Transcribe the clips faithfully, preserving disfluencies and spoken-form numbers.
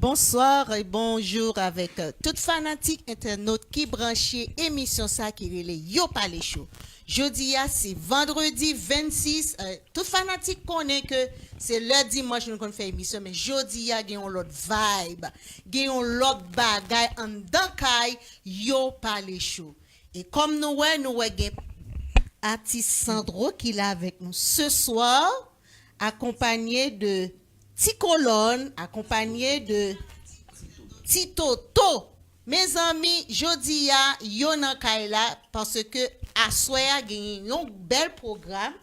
Bonsoir e bonjou avèk tout fanatik entènot ki branche emisyon sa ki rele Yo Pale Cho. Jodi a se vandredi vennsis, tout fanatik konnen ke se lè dimanch nou konn fè emisyon, men jodi a gen yon lòt vibe, gen yon lòt bagay anndan kay Yo Pale Cho. E kòm nou wè, nou wè gen atis Sandro ki la avèk nou se swa, akonpanye de Ti Kolòn, akonpanye de Ti Toto. Mezanmi, jodi a, yo nan kay la, paske aswè a genyen yon bèl pwogram,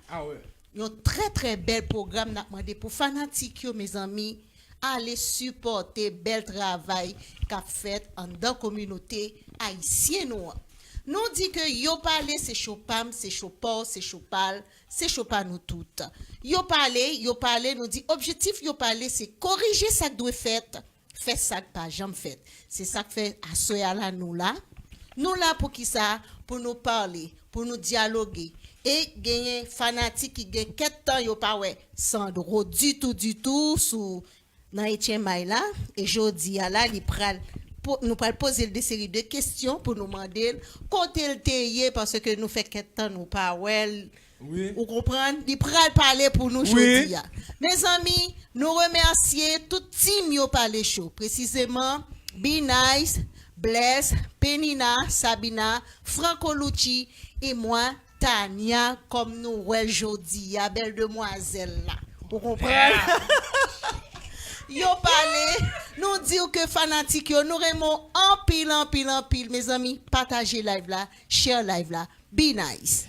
yon trè, trè bèl pwogram. N ap mande pou fanatik yo, mezanmi, ale sipòte bèl travay k ap fèt anndan kominote ayisyen nou an. Nou di ke Yo Pale se cho pa m, se cho pa w, se cho pa l, se cho pa nou tout. Yo pale, yo pale, nou di objektif Yo Pale se korije sa k dwe fèt, fè sa k pa janm fèt. Se sa k fè aswè a la nou la. Nou la pou kisa? Pou nou pale, pou nou dyaloge. E genyen fanatik ki gen kèk tan yo pa wè Sandro ditou, ditou sou nan H M I la. E jodi a la, li pral, nou pral poze l de seri de kesyon pou nou mande l kote l te ye, paske nou fè kèk tan nou pa wè l. Ou konprann? Li pral pale pou nou jodi a. Mezanmi, nou remèsye tout team Yo Pale Cho, presizeman B-Nice, Bless, Penina, Sabina, Franco Lucci, e mwen, Tania, kòm nou wè l jodi a, bèl demwazèl la. Ou konprann? Yo pale, nou di w ke fanatik yo, nou renmen w anpil, anpil, anpil. Mezanmi, pataje live la, share live la. Be nice.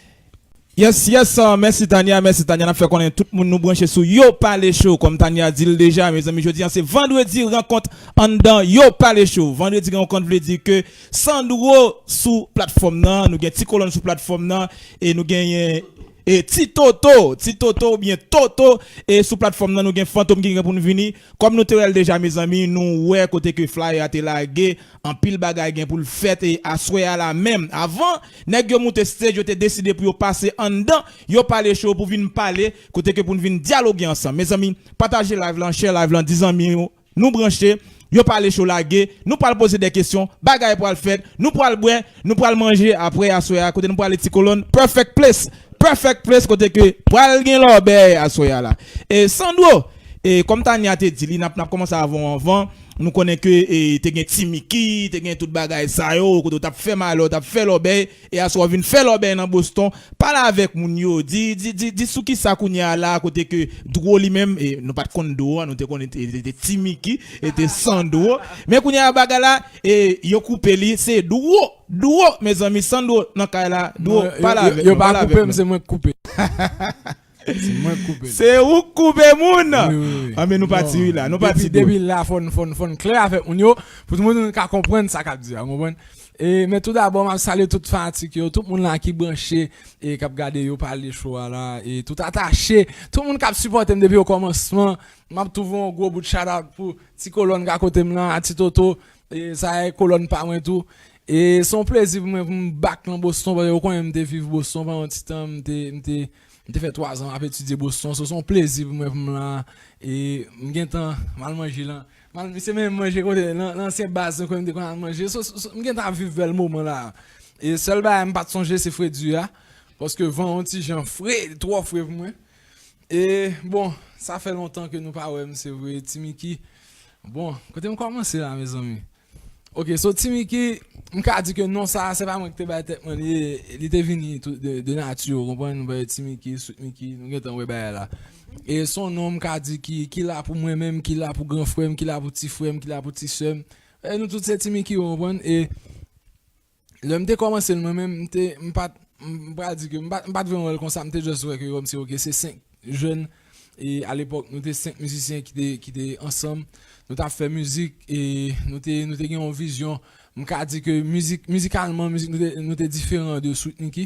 Yes, yes, uh, mèsi Tania, mèsi Tania. N ap fè konnen tout moun nou branche sou Yo Pale Cho. Kòm Tania di l deja, mezanmi, jodi a se vandredi rankont anndan Yo Pale Cho. Vandredi rankont vle di ke Sandro sou platfòm nan, nou gen Ti Kolòn sou platfòm nan, e nou genyen e Ti Toto, Ti Toto oubyen Toto, e sou platfòm nan nou gen Fantom ki gen pou n vini. Kòm nou te wè l deja, mezanmi, nou wè kote ke flyer a te lage, anpil bagay gen pou l fèt, e aswè a la menm, avan nèg yo moute stage, yo te deside pou yo pase anndan Yo Pale Cho pou vin pale, kote ke pou n vin dyaloge ansanm. Mezanmi, pataje live lan, share live lan, di zanmi yo, nou branche, Yo Pale Cho lage, nou pral poze de kesyon, bagay pral fèt, nou pral bwè, nou pral manje apre aswè a, kote nou prale Ti Kolòn, perfect place, perfect place kote ke pral gen lòbèy aswè a la. E Sandro, e kòm Tania te di li, n ap, n ap kòmanse avè w anvan, nou konnen ke e, te gen Ti Miki, te gen tout bagay sa yo, kote w t ap fè malè, w t ap fè lòbèy, e aswè w vin fè lòbèy nan Boston, pale avèk moun yo, di, di, di, di sou kisa kounye a la, kote ke Dwo li menm, e nou pa t konn Dwo a, nou te konnen te, te, te Ti Miki, e te Sandro, men kounye a bagay la, e yo koupe li, se Dwo, Dwo, mezanmi, Sandro nan kay la, Dwo, pale avèk nou, pale avèk nou. Yo pa koupe m, se mwen k koupe. Se mwen k koupe. Se ou k koupe moun! Wi, wi, wi. Anben nou pati wi la, nou pati Dwo. Depi la, fò n, fò n, fò n klè avèk moun yo, pou tout moun ka konprann sa k ap di a, w konprann? E, men tou dabò, m ap salye tout fanatik yo, tout moun la ki branche, e k ap gade Yo Pale Cho a la, e tout atache, tout moun k ap sipòte m depi okòmansman. M ap tou voye yon gwo bout shout out pou Ti Kolòn k akote m lan, a Ti Toto, e sa e kolòn pa mwen tou. E se yon plezi pou mwen pou m back nan Boston, paske ou konnen m te viv Boston pandan yon ti tan, m te, m te, m te fè twa zan m ap etidye Boston, so se yon plezi pou mwen pou m la, e m gentan m al manje lan. M al, se menm manje kote, nan, nan ansyen baz nou konnen m te konn al manje. So, so, so, m gentan ap viv bèl moman la. E sèl bagay m pa t sonje se fredi a, paske van yon ti jan fre, twò fre pou mwen. E, bon, sa fè lontan ke nou pa wè m, se vre, Ti Miki. Bon, kote m kòmanse la, mezanmi? Ok, so Ti Miki, m ka di ke non sa a, se pa mwen ki te bay tèt mwen li, li te vini tou, de, de nati, ou konprann? Nou bay Ti Miki, Sweet Miki, nou gentan wè bagay la. E se yon non m ka di ki, ki la pou mwen menm, ki la pou gran frè m, ki la pou ti frè m, ki la pou ti sè m. E nou tout se Ti Miki, ou konprann? E lè m te kòmanse l mwen menm, m te, m pa t, m pral di ke m pa, m pa t vrèman wè l konsa, m te just wè ke kòmsi, ok, se senk jèn, e alepòk, nou te senk mizisyen ki te, ki te ansanm, nou t ap fè mizik, e nou te, nou te gen yon vizyon, m ka di ke mizik, mizikalman, mizik nou te, nou te diferan de Sweet Miki,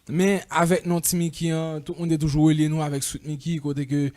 men avèk non Ti Miki an, tout moun te toujou relye nou avèk Sweet Miki, kote ke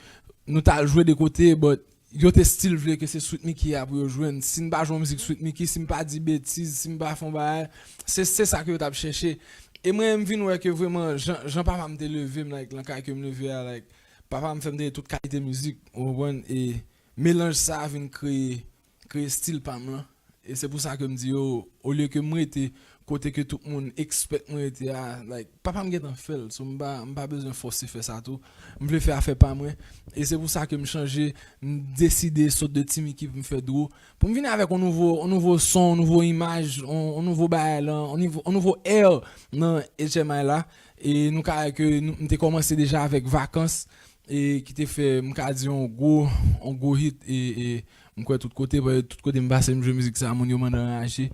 nou t al jwe de kote, but yo te still vle ke se Sweet Miki a pou yo jwenn. Si m pa jwe yon mizik Sweet Miki, si m pa di betiz, si m pa fè yon bagay, se, se sa ke yo t ap chèche. E mwen, m vin wè ke vrèman, jan, jan papa m te leve m, like, nan kay ke m leve a, like, papa m fè m tande tout kalite mizik, ou konprann? E melanj sa a vin kreye kreye stil pa m lan. E se pou sa ke m di yo, olye ke m rete kote ke tout moun expect mwen rete a, like, papa m gentan fè l, so m pa, m pa bezwen fòse fè sa tou. M vle fè afè pa mwen. E se pou sa ke m chanje, m deside sot de Team Eki pou m fè Dro. Pou m vini avèk yon nouvo, yon nouvo son, yon nouvo imaj, yon, yon nouvo bagay lan, yon nouvo, yon nouvo air nan H M I la. E nou ka wè ke nou, m te kòmanse deja avèk Vakans, e ki te fè, m ka di, yon gwo, yon gwo hit, e, e m kwè tout kote, paske tout kote m pase, m jwe mizik sa, moun yo mande anraje.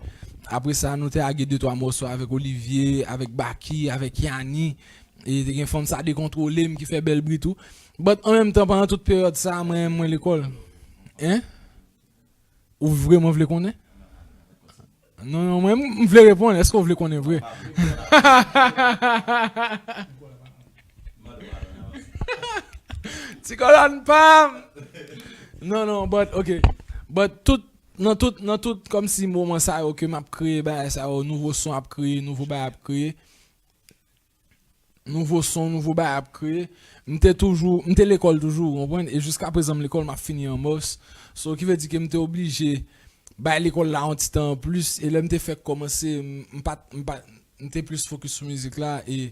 Apre sa, nou te lage de twa mòso avèk Olivier, avèk Baky, avèk Yani, e te gen fanm sa dekontwole m ki fè bèl bri tou. But an menm tan, pandan tout peryòd sa, mwen, mwen lekòl. Hein? Ou vrèman vle konnen? Non, non, mwen, m vle reponn. Èske w vle konnen vre? Ti kolòn pa m! Non, non, but, ok. But tout, nan tout, nan tout, kòmsi moman sa yo ke m ap kreye bagay sa yo, nouvo son ap kreye, nouvo bagay ap kreye. Nouvo son, nouvo bagay ap kreye. M te toujou, m te lekòl toujou, ou konprann? E jiska prezan m lekòl, m ap fini an mès. So, ki vle di ke m te oblije bay lekòl la yon ti tan anplis. E lè m te fèk kòmanse, m, m pa t, m pa, m te plis fokis sou mizik la. E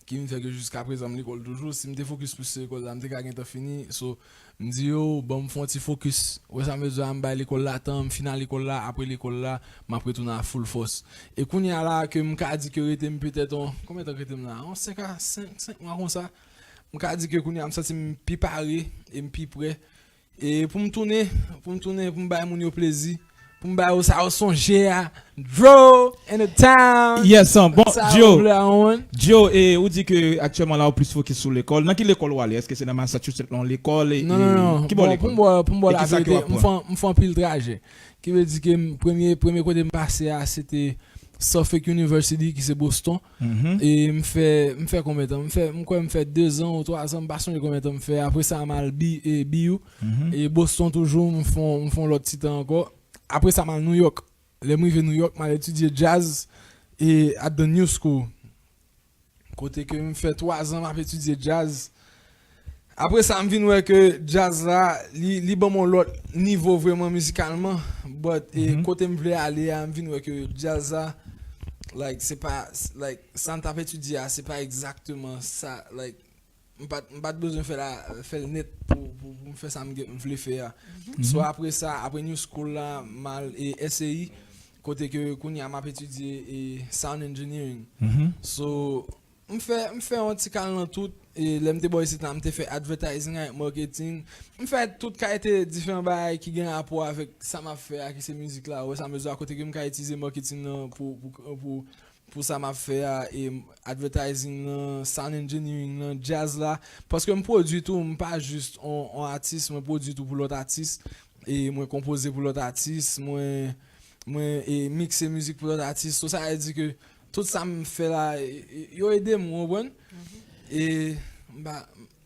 ki vin fè ke jiska prezan m lekòl toujou. Si m te fokis plis sou lekòl la, m te ka gentan fini. So, m di yo, ban m fè yon ti fokis. Ou wè sa m vle di a, m bay lekòl la tan, m fin al lekòl la, apre lekòl la, m ap retounen a full fòs. E kounye a la ke m ka di ke rete m petèt on, konbyen tan k rete m la? On senk a senk, senk mwa konsa. M ka di ke kounye a m santi m pi pare e m pi prè. E pou m tounen, pou m tounen, pou m bay moun yo plezi, pou m bay yo sa yo sonje a. Dro in the town. Yes, um, bon, sa Djo, yo vle a on. Djo, e ou di ke aktyèlman la ou plis fokis sou lekòl. Nan ki lekòl ou ale? Èske se nan Massachusetts la yon lekòl? E, non, non, non. Ki bò bon, lekòl? Pou m bò, pou m bò e la verite, m fè, m fè anpil trajè. Ki vle di ke m, premye, premye kote m pase a, se te Suffolk University, ki se Boston. E m fè, m fè konbyen tan? M fè, m kwè m fè de zan ou twa zan, m pa sonje konbyen tan m fè. Apre sa, m al B, e, B U. E Boston toujou, m fè, m fè yon lòt ti tan ankò. Apre sa, m al New York. Lè m rive New York, m al etidye jazz e at the New School. Kote ke m fè twa zan m ap etidye jazz. Apre sa, m vin wè ke jazz la, li, li ban m yon lòt nivo vrèman mizikalman. But, e, kote m vle ale a, m vin wè ke jazz la, like, se pa, like, sa m t ap etidye a, se pa egzakteman sa, like, m pa t, m pa t bezwen fè la, fè l nèt pou, pou, pou m fè sa m gen, m vle fè a. So, apre sa, apre New School la, m al, e, S A E, kote ke kounye a m ap etidye, e, sound engineering. So, m fè, m fè yon ti kal nan tout, e, lè m te bò isit la, m te fè advertising avèk marketing. M fè tout kalite diferan bagay ki gen rapò avèk sa m ap fè a, ki se mizik la. Ou wè sa m vle di a, kote ke m ka itilize marketing nan pou, pou, pou, pou sa m ap fè a, e advertising nan, sound engineering nan, jazz la. Paske m pwodui tou, m pa jis on, on atis, mwen pwodui tou pou lòt atis. E mwen konpoze pou lòt atis, mwen, mwen, e, mikse mizik pou lòt atis. So, sa vle di ke tout sa m fè la, e, e, yo ede m, ou konprann? E, m pa,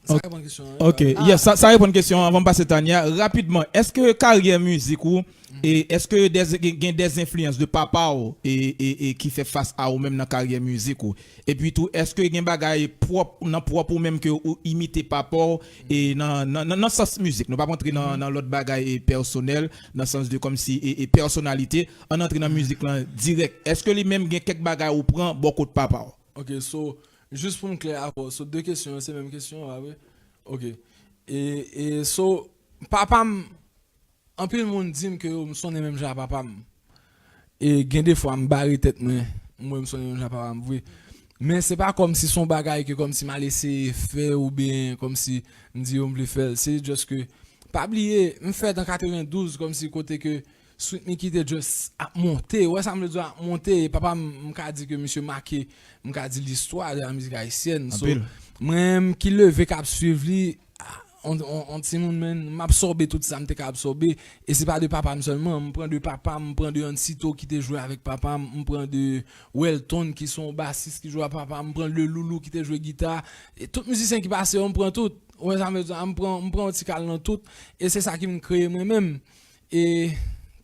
sa reponn kesyon an, wi. Ok, yes, sa, sa reponn kesyon an. Anvan m pase Tania, rapidman, èske karyè mizik ou, e èske dè, gen, gen dè enfliyans de papa w, e, e, e ki fè fas a ou menm nan karyè mizik ou? Epi tou, èske gen bagay pwòp, nan pwòp ou menm ke ou imite papa w, e nan, nan, nan, nan sans mizik? Nou p ap antre nan, nan lòt bagay, e, pèsonèl, nan sans de kòmsi, e, e pèsonalite, ann antre nan mizik lan dirèk. Èske li menm gen kèk bagay ou pran bò kot papa w? Ok, so, jis pou m klè avè w, so, de kesyon yo, se menm kesyon an, pa vre? Ok. E, e, so, papa m, anpil moun di m ke yo, m sonnen menm jan a papa m. E gen de fwa, m bare tèt mwen, m wè m sonnen menm jan a papa m vre. Men se pa kòmsi se yon bagay ke kòmsi m al eseye fè oubyen kòmsi m di yo m vle fè l. Se just ke, pa bliye, m fèt an katrevendouz, kòmsi kote ke Sweet Micky te just ap monte. Ou wè sa m vle di w, ap monte. E papa m, m ka di ke misye make, m ka di, listwa de la mizik ayisyèn. So, anpil. Mwen menm ki leve k ap swiv li, a, on, on, on timoun, man, m absòbe tout sa m te ka absòbe. E se pa de papa m sèlman. M pran de papa m, m pran de Ansito ki te jwe avèk papa m, m pran de Welton ki se yon basis ki jwe ak papa m, m pran de Loulou ki te jwe gita. E tout mizisyen ki pase yo, m pran tout. Ou wè sa m vle di a, m pran, m pran yon ti kal nan tout. E se sa ki vin kreye mwen menm. E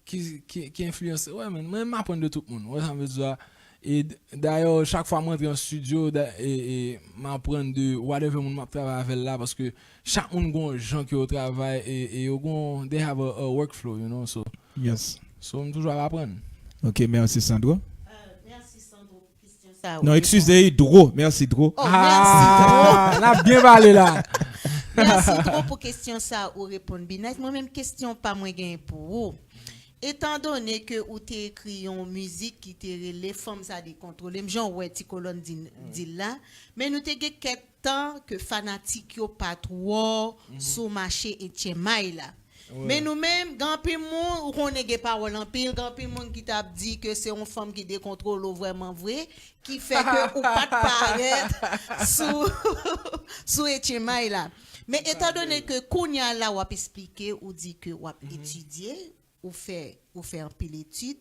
ki, ki, ki enfliyanse. Wè, men, mwen, m aprann de tout moun. Ou wè sa m vle di a. E d-, dayè, chak fwa m rantre an studio, da-, e, e m aprann de whatever moun m ap travay avè l la, paske chak moun gon jan ke yo travay, e, e yo gon, they have a, a workflow, you know, so. Yes. So, m toujou ap aprann. Ok, mèsi Sandro. Mèsi Sandro pou kesyon sa. Non, eskize, Dro. Mèsi, Dro. Oh, mèsi. Ah, n ap byen pale la. Mèsi Dro pou kesyon sa ou reponn Binèt. Mwen menm kesyon pa mwen genyen pou ou. Etan done ke ou te ekri yon mizik ki te rele Fanm sa dekontwole m, jan w wè ti kolòn di, di l la, men nou te gen kèk tan ke fanatik yo pa twò sou mache Etyen May la. Men nou menm, gen anpil moun, ou konnen gen pawòl anpil, gen anpil moun ki t ap di ke se yon fanm ki dekontwole w vrèman vre, ki fè ke ou pa t parèt sou, sou Etyen May la. Men etan done ke kounye a la w ap esplike, ou di ke w ap etidye, ou fè, ou fè anpil etid,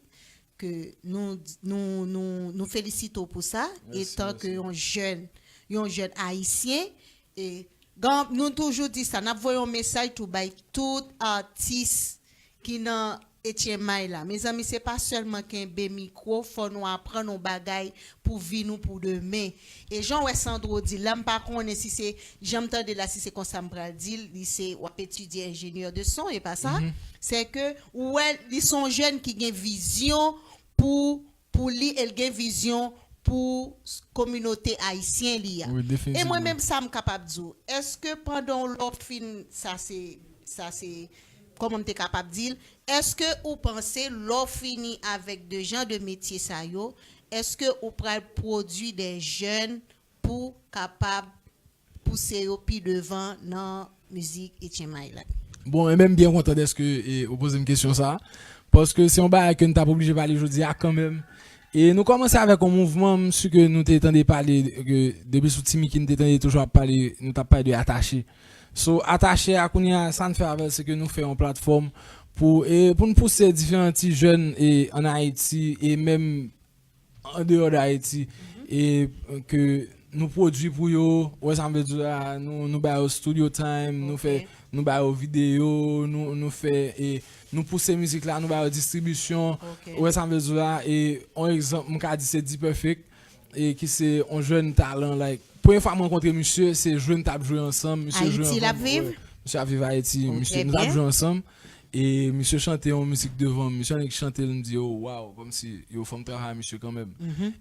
ke nou, nou, nou, nou felisite w pou sa, etan ke yon jèn, yon jèn ayisyen, e gen, nou toujou di sa, n ap voye yon mesaj tou bay tout atis ki nan Etyen May la. Mezanmi, se pa sèlman kenbe mikwo, fò nou aprann yon bagay pou vi nou pou demen. E jan w wè Sandro di la, m pa konnen si se, jan m tande la, si se konsa m pral di l, li se, w ap etidye enjenyè de son, e pa sa? Se ke, ou wè, li se yon jèn ki gen vizyon pou, pou li, e l gen vizyon pou s- kominote ayisyen li a. Wi, E definitivman. Mwen menm, sa m kapab di w, èske pandan w lè w fin, sa se, sa se, kòman m te kapab di l, èske ou panse lè w fini avèk de jan de metye sa yo, èske ou pral pwodui de jèn pou kapab pouse yo pi devan nan mizik Etyen May la? Bon, e menm byen kontan dèske e, ou poze m kesyon sa. Paske se yon bagay ke n t ap oblije pale jodi a kanmenm. E nou kòmanse avèk yon mouvman, m si ke nou te tande pale, ke depi sou Ti Miki n te tande toujou ap pale, nou t ap pale de Atache. So, Atache a, kounye a, sa n fè avè l, se ke nou fè yon platfòm pou, e, pou n pouse diferan ti jèn e, ann Ayiti, e menm an deyò d Ayiti, e ke nou pwodui pou yo, ou wè sa m vle di w la, nou, nou ba yo studio time, nou fè, nou ba yo videyo, nou, nou fè, e nou pouse mizik la, nou ba yo distribisyon, ou wè sa m vle di w la, e yon egzanp, m ka di se D-Perfect, e ki se yon jèn talan, like, premye fwa m rankontre misye, se jwe n t ap jwe ansanm, misye jwe Ayiti l ap ansanm, viv? Misye ap viv Ayiti, Oh, misye, trè nou t ap byen. Jwe ansanm, e misye chante yon mizik devan m, misye annik chante l, m di, oh, wow, kòmsi, yo, fò m travay a misye kanmenm.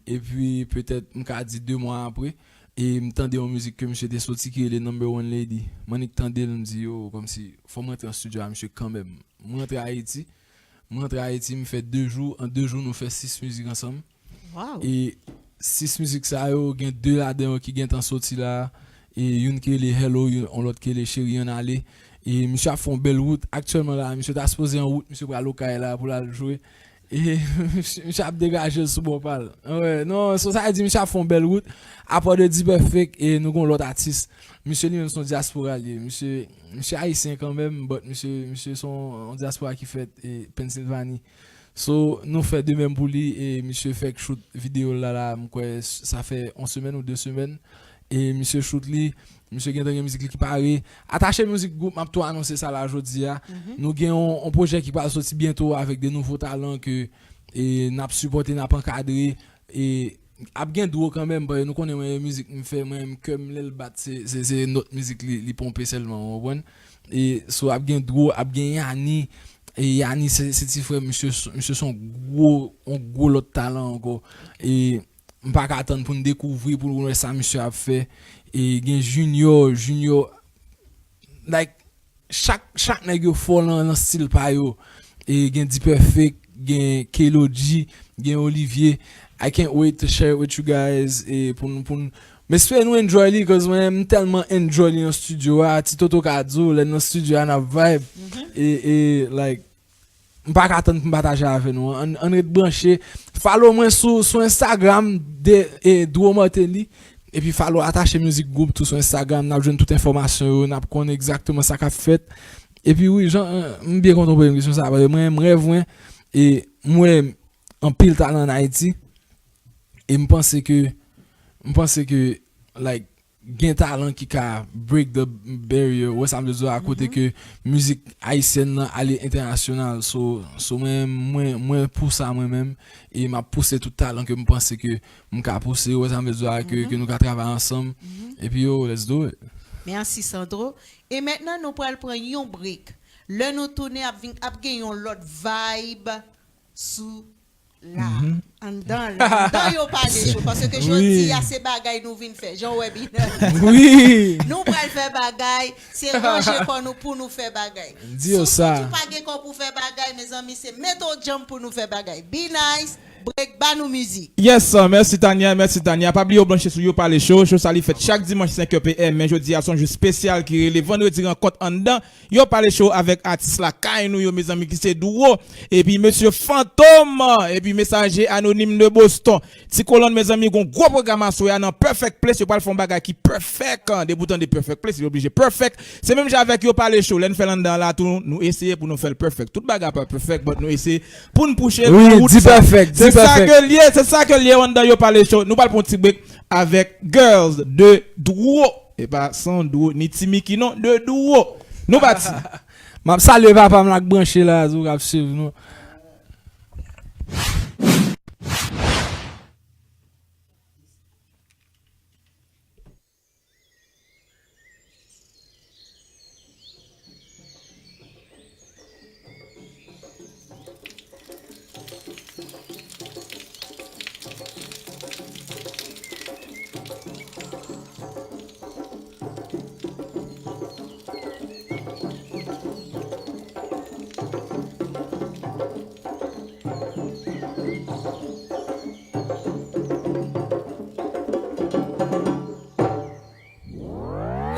Epi, petèt, m ka di de mwa apre, e m tande yon mizik ke misye te soti ki rele Number One Lady. M annik tande l, m di, yo, kòmsi, fò m rantre an estidyo a misye kanmenm. M rantre Ayiti, m rantre Ayiti, m fè de jou, an de jou, nou fè sis mizik ansanm. Wow. E sis mizik sa yo, gen de ladan yo ki gentan soti la. E youn ki rele Hello, youn, yon lòt ki rele Cheri Ann Ale. E misye ap fè yon bèl wout. Aktyèlman la, misye ta sipoze an wout, misye pral okay la pou l al jwe. E misye, misye ap degaje l sou bò pa l. Anwè, non, so sa vle di misye ap fè yon bèl wout. Apa de D-Perfect, e nou gon lòt atis. Misye li menm se yon dyaspora li ye. Misye, misye ayisyen kanmenm, but misye, misye se yon, yon dyaspora ki fèt e Pennsylvanie. So, nou fè de menm pou li, e misye fèk shoot videyo l la, la, m kwè sa fè yon semèn ou de semèn. E misye shoot li, misye gentan gen mizik li ki pare. Atache Music Group, m ap tou anonse sa la jodi a. Nou gen yon, yon pwojè ki pral soti byento avèk de nouvo talan ke, e, n ap sipòte, n ap ankadre. E ap gen dwo kanmenm, paske nou konnen mwen, mizik m fè, mwen, m kè m lè l bat, se, se, se nòt mizik li, li ponpe sèlman, ou konprann? E so ap gen dwo, ap gen Yani. E Yani se, se ti frè m, misye, misye se yon gwo, yon gwo lòt talan ankò. E m pa ka tann pou n dekouvri, pou n wè sa misye ap fè. E gen Junior, Junior, like, chak, chak nèg yo fò nan, nan stil pa yo. E gen D-Perfect, gen Kelo G, gen Olivier. I can't wait to share it with you guys. E pou nou, pou nou, m espere nou enjoy li, cause mwen, m tèlman enjoy li nan studio a. Ti Toto ka di w, lè n nan studio a, n ap vibe. E, e, like, m pa ka tann pou m pataje avè nou. Ann, ann ret branche. Follow mwen sou, sou Instagram, de, e, Dro Martelly. Epi follow Atache Music Group tou sou Instagram. N ap jwenn tout enfòmasyon yo. N ap konn egzakteman sa k ap fèt. Epi wi, jan, m byen kontan w poze m kesyon sa. Paske mwen, m rèv mwen, e m wè anpil talan ann Ayiti. E m panse ke, m panse ke, like, gen talan ki ka break the barrier. Ou wè sa m vle di w a, kote ke mizik ayisyèn nan ale entènasyonal. So, so mwen, mwen, mwen pou sa mwen menm. E m ap pouse tout talan ke m panse ke m ka pouse. Ou wè sa m vle di w a, ke, ke nou ka travay ansanm. Epi yo, let's do it. Mèsi Sandro. E mentnan nou pral pran yon break. Lè nou tounen, ap vin, ap gen yon lòt vibe sou la. Anndan la, anndan yo pale cho, paske jodi a se bagay nou vin fè. Jan w wè, Binan. Nou pral fè bagay, se ranje kò nou pou nou fè bagay. Si w santi w pa gen kò pou fè bagay, mezanmi, se mete w djanm pou nou fè bagay. Be nice, break, ba nou mizik. Yes, mèsi Tania, mèsi Tania. Pa bliye w branche sou Yo Pale Show. Show sa li fèt chak dimanch senk è P M, men jodi a se yon jou espesyal ki rele Vandredi Rankont anndan Yo Pale Show avèk atis lakay nou yo, mezanmi, ki se Dwo, epi mesye Fantom, epi Mesaje Anonim de Boston. Ti Kolòn, mezanmi, gon gwo pwogram aswè a nan Perfect Place. Yo pral fè yon bagay ki perfect. Depi w tande Perfect Place, li oblije perfect. Se menm jan avèk Yo Pale Show. Lè n fè l anndan la tou, nou eseye pou nou fè l perfect. Tout bagay pa perfect, but nou eseye pou n pouche pou wout sa. Se sa ke l ye, se sa ke l ye anndan Yo Pale Show. Nou pral pran yon ti break avèk Girls de Dwo. E pa san Dwo, ni Ti Miki non, de Dwo. Nou pati. M ap salye papa m la k branche la, sou k ap swiv nou.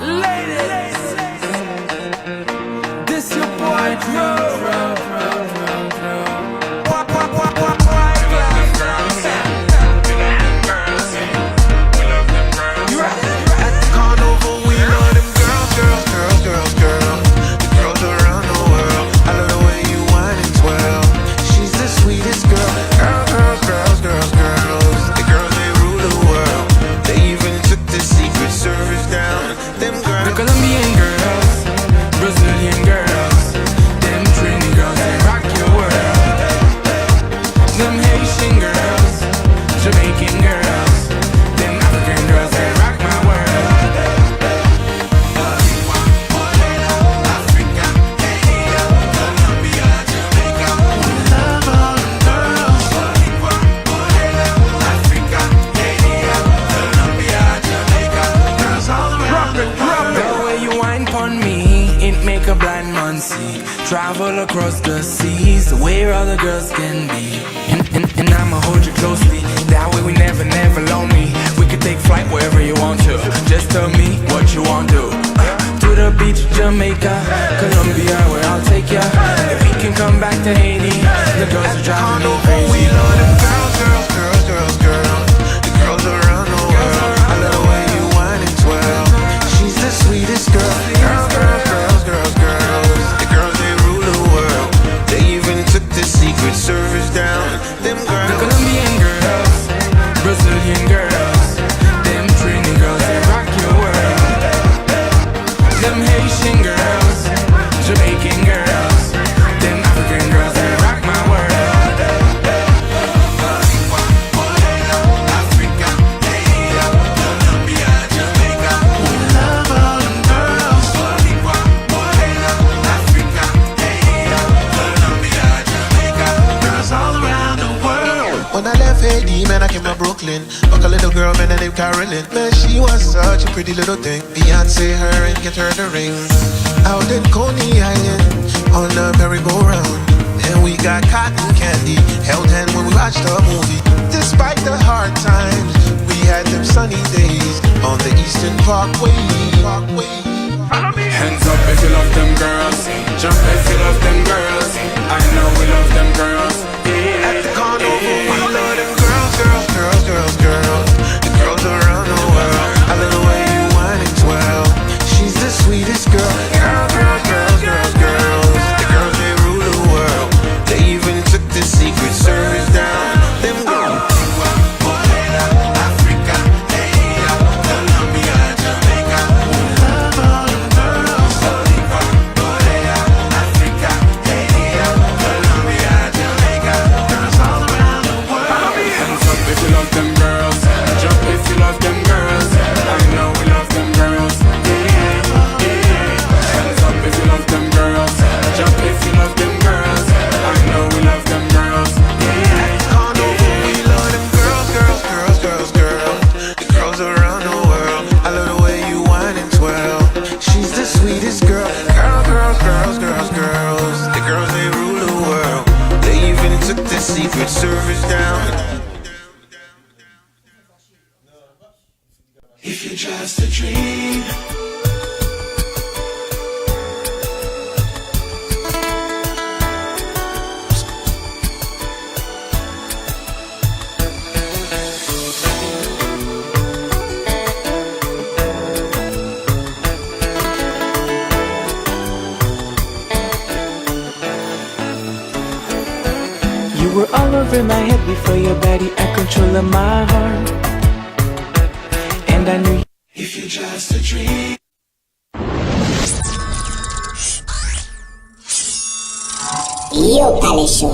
Ladies, this your boy Dro. At the carnival, we love them girls, girls, girls, girls, girls. The girls around the world, I love the way you whine and twirl. She's the sweetest girl. Girls, girls, girls, girls, girls. The girls, they rule the world. They even took the Secret Service down. Them girls. The Colombian girls, Brazilian girls, them Trini girls, they rock your world. Them Haitian girls, Jamaican girls, them African girls, they rock my world. The way you wine pon me, it make a blind man see. Travel across the seas, where all the girls can be. And, and, and I'ma hold you closely. That way we never, never lonely. We could take flight wherever you want to. Just tell me what you want to. To the beach, Jamaica, Colombia, where I'll take ya. If we can come back to Haiti, the girls are driving me crazy. We love them girls, girls, girls, girls, girls. The girls around the world. I love the way you whine and twirl. She's the sweetest girl. Girls, girls, girls, girls, girls. The girls, they rule the world. They even took the Secret Service down. Them girls. The Colombian girls, Brazilian girls, them Trini girls, they rock your world. Them Haitian girls, Jamaican girls, them African girls, they rock my world. We love all them girls. Girls all around the world. When I left Haiti, man, I came to Brooklyn. Fuck a little girl, man, her name Carolyn. Man, she was such a pretty little thing. Beyonce, her, and get her the ring. Out in Coney Island, on a merry-go-round. And we got cotton candy, held hand when we watched a movie. Despite the hard times, we had them sunny days on the Eastern Parkway. Hands up if you love them girls. Jump if you love them girls. I know we love them girls. At the carnival, we love them girls, girls, girls, girls, girls. The girls around the world. I love the way you whine and twirl. She's the sweetest girl. Girls, girls, girls, girls, girls. The girls, they rule the world. They even took the Secret Service down. Them girls. We're all over my head before your body. I control of my heart. And I knew if you just a dream. Yo Pale Show,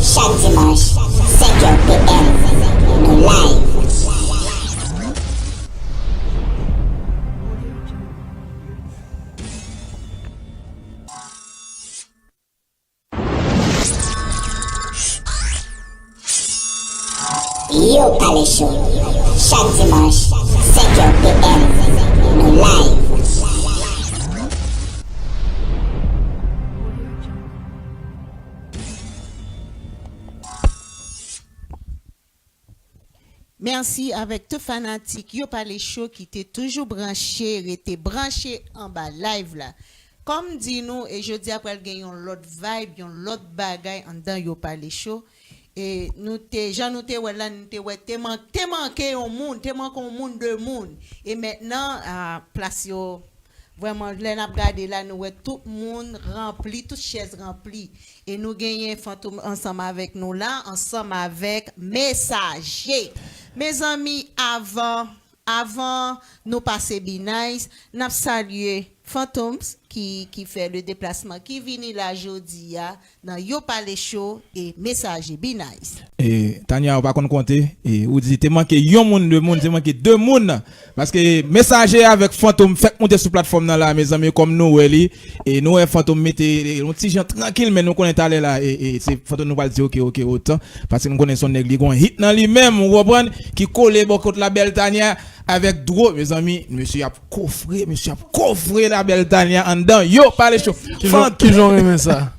chak dimanch, senk è P M, nou live. Yo Pale Show, chak dimanch, senk è P M, nou live. Mèsi avèk tout fanatik Yo Pale Show ki te toujou branche, rete branche anba live la. Kòm di nou, e jodi a pral gen yon lòt vibe, yon lòt bagay anndan Yo Pale Show. E nou te, jan nou te wè la, nou te wè te, man, te manke yon moun, te manke yon moun, de moun. E mentnan, a, plas yo, vrèman, lè n ap gade la, nou wè tout moun ranpli, tout chèz ranpli. E nou genyen Fantom ansanm avèk nou la, ansanm avèk Mesaje. Mezanmi, avan, avan nou pase B-Nice, n ap salye Fantom ki, ki fè le deplasman, ki vini la jodi a nan Yo Pale Show e Mesaje. B-Nice. E Tania, ou pa konn konte, e ou di te manke yon moun, de moun, te manke de moun. Paske Mesaje avèk Fantom fèk moute sou platfòm nan la, mezanmi, kòm nou wè li. E nou wè Fantom mete, e, yon ti jan trankil, men nou konnen talè la, e, e se Fantom nou pral di, oke, oke, otan. Paske nou konnen se yon nèg li gon hit nan li menm, ou konprann, ki kole bò kot la bèl Tania avèk Dwo, mezanmi, mesye ap kofre, mesye ap kofre la bèl Tania anndan Yo Pale Show. Kijan, kijan w renmen sa?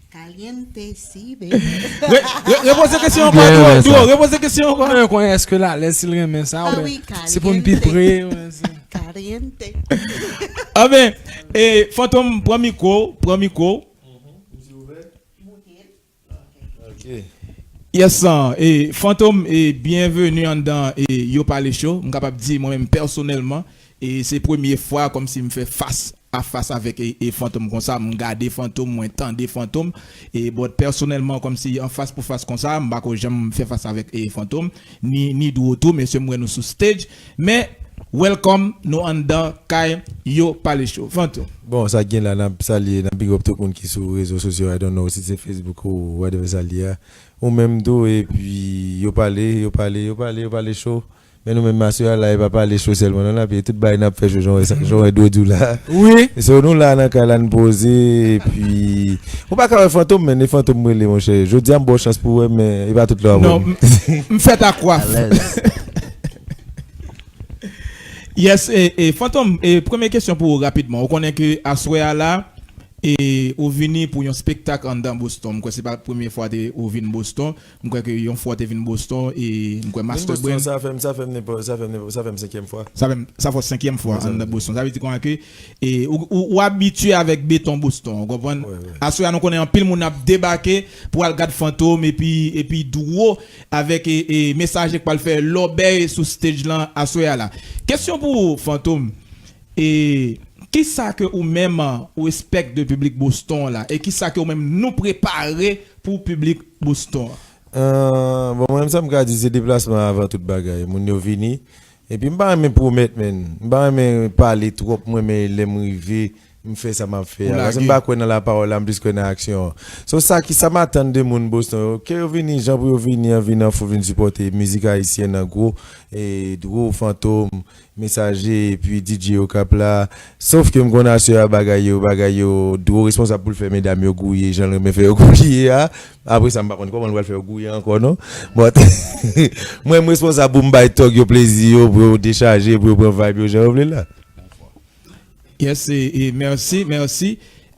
Caliente, si, baby. Re, re, repoze kesyon ankò, Dwo, Dwo, repoze kesyon ankò. Mwen konnen èske l alèz si l renmen sa, Ah oubyen oui, se pou n pi caliente. pre, oubyen se Caliente. Anben, e, Fantom, pran mikwo, pran mikwo. Yes, e, Fantom, e, byenveni anndan, e, Yo Pale Show. M kapab di, mwen menm pèsonèlman, e, se premye fwa kòmsi m fè fas a fas avèk, e, e, Fantom konsa. M gade Fantom, mwen tande Fantom. E, but pèsonèlman, kòmsi an fas pou fas konsa, m pako janm fè fas avèk, e, Fantom. Ni, ni Dwo tou, mesye, m wè nou sou stage. Men, welcome, nou anndan kay Yo Pale Show. Fantom. Bon, sa k gen la, n ap salye, n ap big up tout moun ki sou rezo sosyo, I don't know si se Facebook ou whatever sa l ye a. Ou menm tou, epi Yo Pale, Yo Pale, Yo Pale, Yo Pale Show. Men nou menm aswè a la, e pa pale cho sèlman non, n ap, e tout bagay n ap fè cho, jan w wè sa, jan w wè Dwo di w la. Wi. So nou la nan kay la, n poze, epi ou pa ka wè Fantom, men e Fantom m rele, monchè. Jodi a m ba w chans pou w wè m, men e pa tout lè w ap wè Non, m. M, m fèt a kwaf. Yes, e, e, Fantom, e, premye kesyon pou ou rapidman. Ou konnen ke aswè a la, e, ou vini pou yon spektak anndan Boston. M kwè se pa premye fwa te, ou vin Boston. M kwè ke yon fwa ou te vin Boston, e m kwè Master Brain. Sa fè m, sa fè m nenpòt, sa fè m nenpòt, sa fè m senkyèm fwa. Sa fè m, sa fè w senkyèm fwa anndan Boston. Sa vle di konnen ke, e, ou, ou, ou abitye avèk beton Boston, ou konprann? Aswè a nou konnen anpil moun ap debake pou al gad Fantom, epi, epi Dwo avèk, e, e, Mesaje k pral fè lòbèy sou stage lan aswè a la. Kesyon pou ou, Fantom. E kisa ke ou menm ou espèk de piblik Boston la? E kisa ke ou menm nou prepare pou piblik Boston an? Ah, bon, mwen menm sa m ka di se deplasman avan tout bagay. Moun yo vini. Epi m pa renmen pwomèt, men. M pa renmen pale twòp, mwen, men lè m rive, m fè sa m ap fè a. Paske m pa kwè nan lapawòl la, m plis kwè nan aksyon an. So sa ki sa m atann de moun Boston yo, ke yo vini jan pou yo vini an, vin an fou, vin sipòte mizik ayisyèn an gwo, e Dwo, Fantom, Mesaje, epi D J yo k ap la. Sof ke m konn aswè a bagay yo, bagay yo, Dwo responsab pou l fè medam yo gouye, jan l renmen fè yo gouye a. Apre sa, m pa konn kòman l pral fè yo gouye ankò non. But mwen m responsab pou m bay tòg yo plezi yo, pou yo dechaje, pou yo pran vibe yo jan yo vle la. Yes, e, e mèsi, mèsi.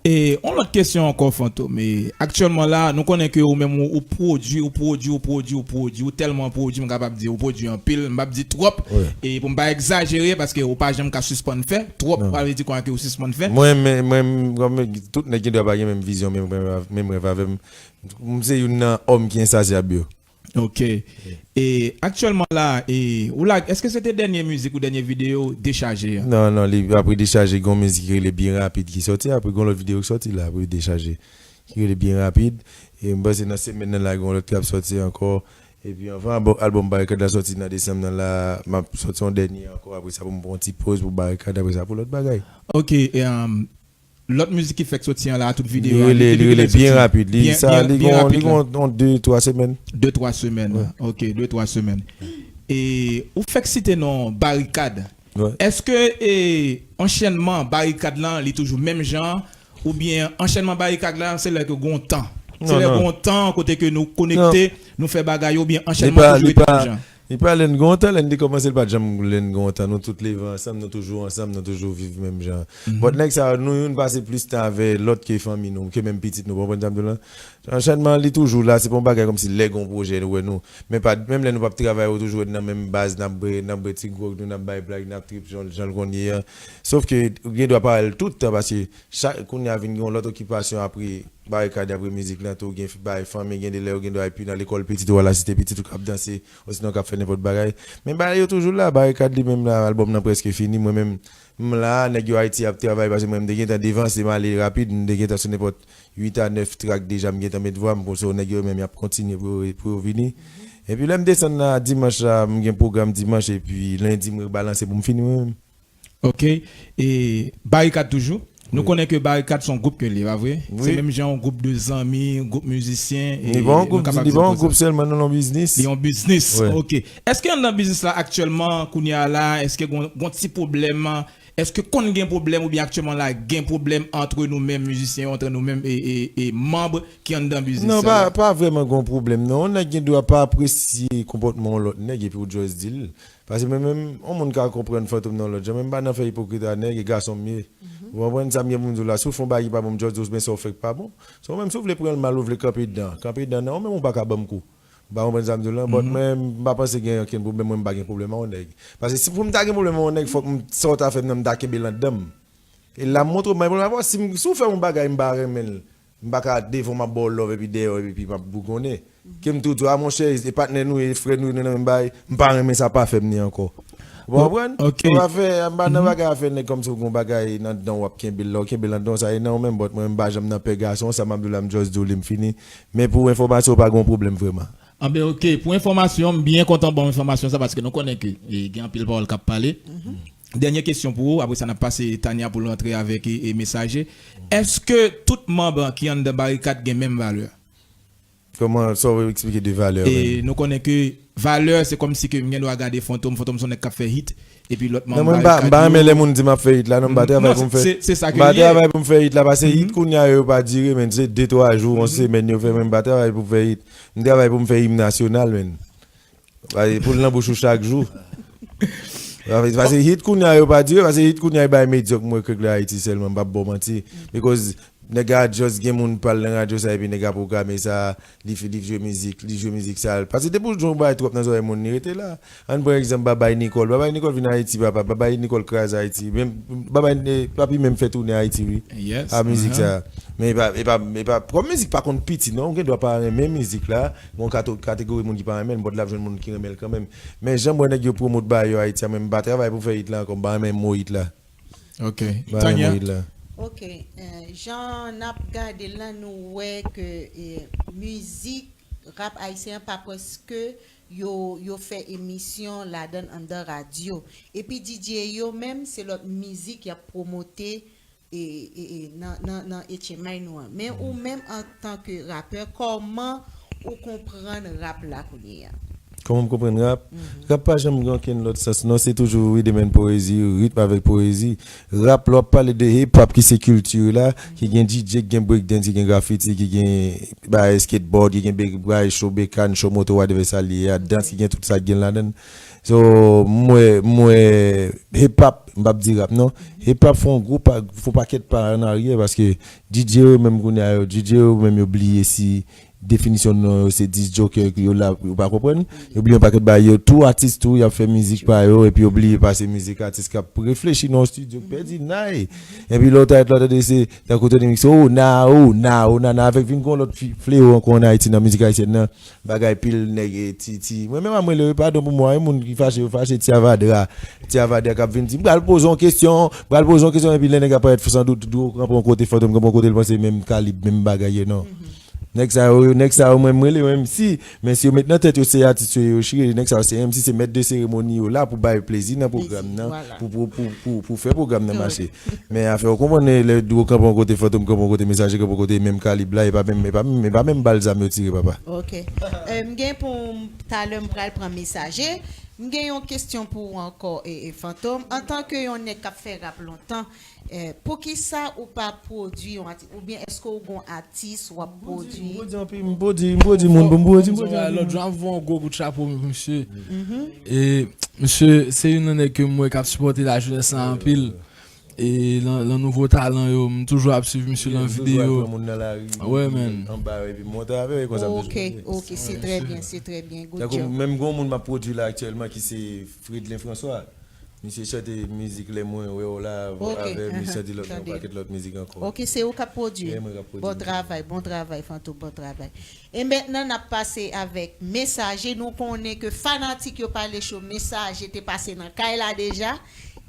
E yon lòt kesyon ankò, Fantom. E aktyèlman la, nou konnen ke ou menm ou, ou pwodui, ou pwodui, ou pwodui, ou pwodui, ou tèlman pwodui, m kapab di ou pwodui anpil, m p ap di twòp, e pou m pa egzajere, paske ou pa janm ka sispann fè twòp, sa vle di konnen ke ou sispann fè. Mwen, men, mwen, kòm tout nèg gen dwa pa gen menm vizyon, menm rèv, menm rèv avè m. M se youn nan òm ki ensasyab yo. Ok. E aktyèlman la, e, ou la, èske se te dènye mizik ou dènye videyo Dechaje an? Non, non, li apre Dechaje, gon mizik ki rele Byen Rapid ki sòti, apre gon lòt videyo ki sòti la, apre Dechaje. ki rele Byen Rapid. E m panse nan semèn nan la, gen yon lòt k ap sòti ankò. Epi anvan albòm, albòm Barikad la sòti nan desanm nan la, m ap sòti yon dènye ankò. Apre sa, pou m pran yon ti poz pou Barikad, apre sa, pou lòt bagay. Ok, e, um, lòt mizik ki fèk sòti an la, tout videyo a, li rele, li rele Byen Rapid. Li, sa, li gon, li gon de, twa semèn. De, twa semèn. Ok, de, twa semèn. E ou fèk site non Barikad. Èske e, anchènman Barikad lan, li toujou menm jan? Oubyen anchènman Barikad lan, se lè ke gon tan? Se lè gon tan kote ke nou konekte, nou fè bagay yo, oubyen anchènman toujou rete menm jan? Li pa lè n gon tan, lè n te kòmanse, li pa t janm lè n gon tan. Nou tout leve ansanm, nou toujou ansanm, nou toujou viv menm jan. But nèg sa yo, nou youn pase plis tan avè lòt ke fanmi nou, ke menm pitit nou, w konprann sa m di w lan? Anchènman, li toujou la, se pa yon bagay kòmsi lè gon pwojè, nou wè nou. Men pa, menm lè nou p ap travay, ou toujou wè n nan menm baz, n ap bwè, n ap bwè ti gwòg nou, n ap bay blag, n ap trip jan, jan l konn ye a. Sof ke, ou gen dwa pa wè l tout tan, paske chak, kounye a vin gen yon lòt okipasyon apre Barikad, apre mizik lan tou, gen bay fanmi, gen de lè ou gen dwa epi nan lekòl pitit ou, a la site pitit ou k ap danse, osinon k ap fè nenpòt bagay. Men bagay yo toujou la, Barikad li menm la, albòm nan prèske fini, mwen menm, m la, nèg yo Ayiti ap travay, paske mwen, m te gentan devanse, m ale rapid, m te gentan sou nenpòt uit a nèf trak deja, m gentan met vwa m, konsa nèg yo menm, y ap kontinye pou yo, pou yo vini. Epi lè m desann la, dimanch la, m gen pwogram dimanch, epi lendi, m rebalanse pou m fini mwen menm. Ok. E Barikad toujou. Nou konnen ke Barikad se yon gwoup ke l ye, pa vre? Se menm jan yon gwoup de zanmi, yon gwoup mizisyen. Li pa yon gwoup, li pa yon gwoup sèlman, non, non, biznis. Li yon biznis, ok. Èske anndan biznis la aktyèlman, kounye a la, èske gon, gon ti pwoblèm? Èske konn gen pwoblèm oubyen aktyèlman la gen pwoblèm antre nou menm mizisyen yo, antre nou menm e, e, e manm ki anndan biznis sa? Non, pa, pa vrèman gon pwoblèm, non. Yon nèg gen dwa pa apresye konpòtman yon lòt nèg epi w just di l. Paske mwen menm, yon moun ka konprann Fantom nan yon lòt jan, men m pa nan fè ipokrit a nèg, e gason m ye. Ou konprann sa m gen pou m di w la? Si w fè yon bagay ki pa bon, m just di w, men sa w fè k pa bon. So, ou menm, si w vle pran l mal, ou vle kanpe dedan, kanpe dedan, nan, ou menm, ou pa ka ban m kou. Ou pa konprann sa m di w lan? But mwen, m pa panse gen okenn pwoblèm, mwen, m pa gen pwoblèm ak yon nèg. Paske si pou m ta gen pwoblèm ak yon nèg, fòk m, sa w ta fè m nan, m ta kenbe l anndan m. E la, m montre w, m pa gen pwoblèm avè w. Si m, si w fè m yon bagay, m pa renmen l, m pa ka devan w, m ap ba w love, epi dèyè w, epi m ap bougonnen. Ke m tou di w, a monchè, e patnè nou, e frè nou, nou nan menm bagay, m pa renmen sa, pa fè m ni ankò. Ou konprann? Ok. M pa fè, m pa nan bagay afè nèg kòmsi w gen yon bagay nan dan w ap kenbe l la, w kenbe l anndan w, sa e nan w menm, but mwen, m pa janm nan pè gason, sa m ap di w la, m just di w li, m fini. Men pou enfòmasyon w, pa gen yon pwoblèm vrèman. Anben, ok. Pou enfòmasyon, m byen kontan ba w enfòmasyon sa, paske nou konnen ke, e, gen anpil pawòl k ap pale. Dènye kesyon pou ou, apre sa, n ap pase Tania pou l rantre avèk, e, e, Mesaje. Èske tout manm ki anndan Barikad gen menm valè? Kòman, sa w eksplike de valè menm? E nou konnen ke valè, se kòmsi ke m gen dwa gade Fantom, Fantom se yon nèg k ap fè hit, epi lòt manm Barikad yo. Non, mwen, m pa, m pa renmen lè moun di m ap fè hit la, non, m pa travay pou m fè, se sa ke l ye. M pa travay pou m fè hit la, paske hit kounye a yo pa dire, men, se de, twa jou, yon semèn yo fè, men m pa travay pou m fè hit. M travay pou m fè im nasyonal, menn. Paske pou l nan bouch ou chak jou. Paske hit kounye a yo pa dire, paske hit kounye a yo bay medyòk mwen kèk la Ayiti sèlman, m p ap ba w manti. Because nèg a just gen moun pa l nan radyo sa, epi nèg a pwograme sa, li fi-, li jwe mizik, li jwe mizik sa. Paske depi w jwenn yon bagay twòp nan zòrèy moun, li rete la. Ann pran egzanp Babay Nicole. Babay Nicole vin Ayiti, papa. Babay Nicole kraze Ayiti. Menm, Babay, eh, Papi menm fè tounen Ayiti, wi. Yes. A mizik sa. Men e pa, e pa, e pa, kòm mizik pa konn piti, non, ou gen dwa pa renmen mizik la. Gon kato-, kategori moun ki pa renmen l, but l ap jwenn moun ki renmen l kanmenm. Men jan m wè nèg yo pwomot bagay yo Ayiti a, men m pa travay pou fè hit la ankò, m pa renmen mo hit la. Ok. M pa renmen mo hit la. Ok. Eh, jan n ap gade l la, nou wè ke, eh, mizik rap ayisyen an pa prèske yo, yo fè emisyon ladan l anndan radyo. Epi D J yo menm, se lòt mizik y ap pwomote e, e, e, nan, nan, nan H M I nou an. Men ou menm antanke rapè, kòman ou konprann rap la kounye a? Kòman m konprann rap? Rap pa janm gen okenn lòt sans, non, se toujou riddim and poezi, ritm avèk poezi. Rap, lè w ap pale de hip hop ki se kilti la, ki gen D J, ki gen break dance, ki gen grafiti, ki gen bagay skateboard, ki gen be-, bagay cho bekàn, cho moto, whatever sa l ye a, dans ki gen tout sa k gen ladan l. So, m wè, m wè hip hop, m p ap di rap non. Hip hop fè yon gwo pa, fè yon pakèt pa an aryè paske D J yo menm kounye a yo, D J yo menm yo bliye si definisyon non yo se disc jockey, yo la, yo pa konprann. Yo bliye yon pakèt bagay, yo tou atis tou, y ap fè mizik pa yo, epi yo bliye pase mizik atis k ap reflechi nan yon estidyo k pèdi nay. Epi lè w ta ret la, w tande se tankou Tony Mix, oh, na, oh, na, oh, na, na, avèk vin gon lòt fi- flewo ankò ann Ayiti nan mizik ayisyèn nan, bagay pil nèg, e, ti, ti, mwen menm a mwen lere padon pou mwen, e moun ki fache yo fache, ti avadra, ti avadra k ap vin di, m pral poze yon kesyon, m pral poze yon kesyon, epi lè nèg ap parèt san dout, dwe kanpe yon kote, Fantom kanpe yon kote, l panse menm kalib, menm bagay ye, non. Nèg sa yo, nèg sa yo, mwen, mwen rele yo M C, men si yo met nan tèt yo se atis yo ye, yo chire, nèg sa yo se M C, se mèt de seremoni yo la pou bay plezi nan pwogram nan, pou, pou, pou, pou, pou fè pwogram nan mache. Men afè w konprann, lè dwo kanpe yon kote, Fantom kanpe yon kote, Mesaje kanpe yon kote, menm kalib la, e pa menm, e pa menm, e pa menm bal zam yo tire, papa. Ok. Euh, m gen pou m, talè m pral pran Mesaje. M gen yon kesyon pou ou ankò, e, e Fantom. Antanke yon nèg k ap fè rap lontan, eh, poukisa ou pa pwodui yon atis? Oubyen èske ou gon atis w ap pwodui? M pwodui anpil, m pwodui, m pwodui moun pou m pwodui, m pwodui anpil. Lòt jou, m ap voye yon gwo kout chapo, mesye. E, mesye, se youn nan nèg ke m wè k ap sipòte lajenès la anpil. E lan, lan nouvo talan yo, m toujou ap swiv misye lan videyo. Wè, man. Anba, epi monte avè yo, e konsa m toujou. Ok, ok, se trè byen, se trè byen. Good job. Menm gon moun m ap pwodui la aktyèlman ki se Fredlin François. Misye chante mizik Lè mwen wè w la avè, misye chante lòt, yon pakèt lòt mizik ankò. Ok, se ou k ap pwodui. Bon travay, bon travay, Fantom, bon travay. E mentnan, n ap pase avèk Mesaje. Nou konnen ke fanatik yo pale cho, Mesaje te pase nan kay la deja.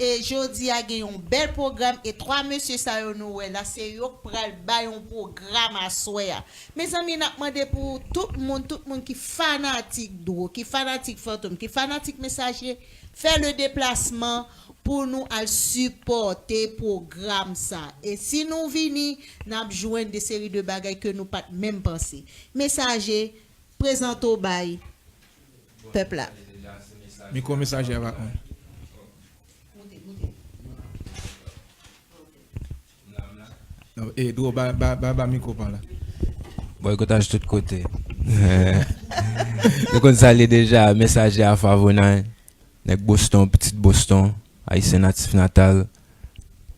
E jodi a, gen yon bèl pwogram. E twa mesye sa yo nou wè la, se yo k pral bay yon pwogram aswè a. Mezanmi, n ap mande pou tout moun, tout moun ki fanatik Dwo, ki fanatik Fantom, ki fanatik Mesaje, fè le deplasman pou nou al sipòte pwogram sa. E si nou vini, n ap jwenn de seri de bagay ke nou pa t menm panse. Mesaje, prezante w bay pèp la. Mikwo Mesaje a pa konn. Non, e, Dwo, ba, ba, ba, ba mikwo pa la. Bòykotaj tout kote. Nou konn sa l ye deja, Mesaje a Favonay, nèg Boston, pitit Boston, Ayisyen natif natal.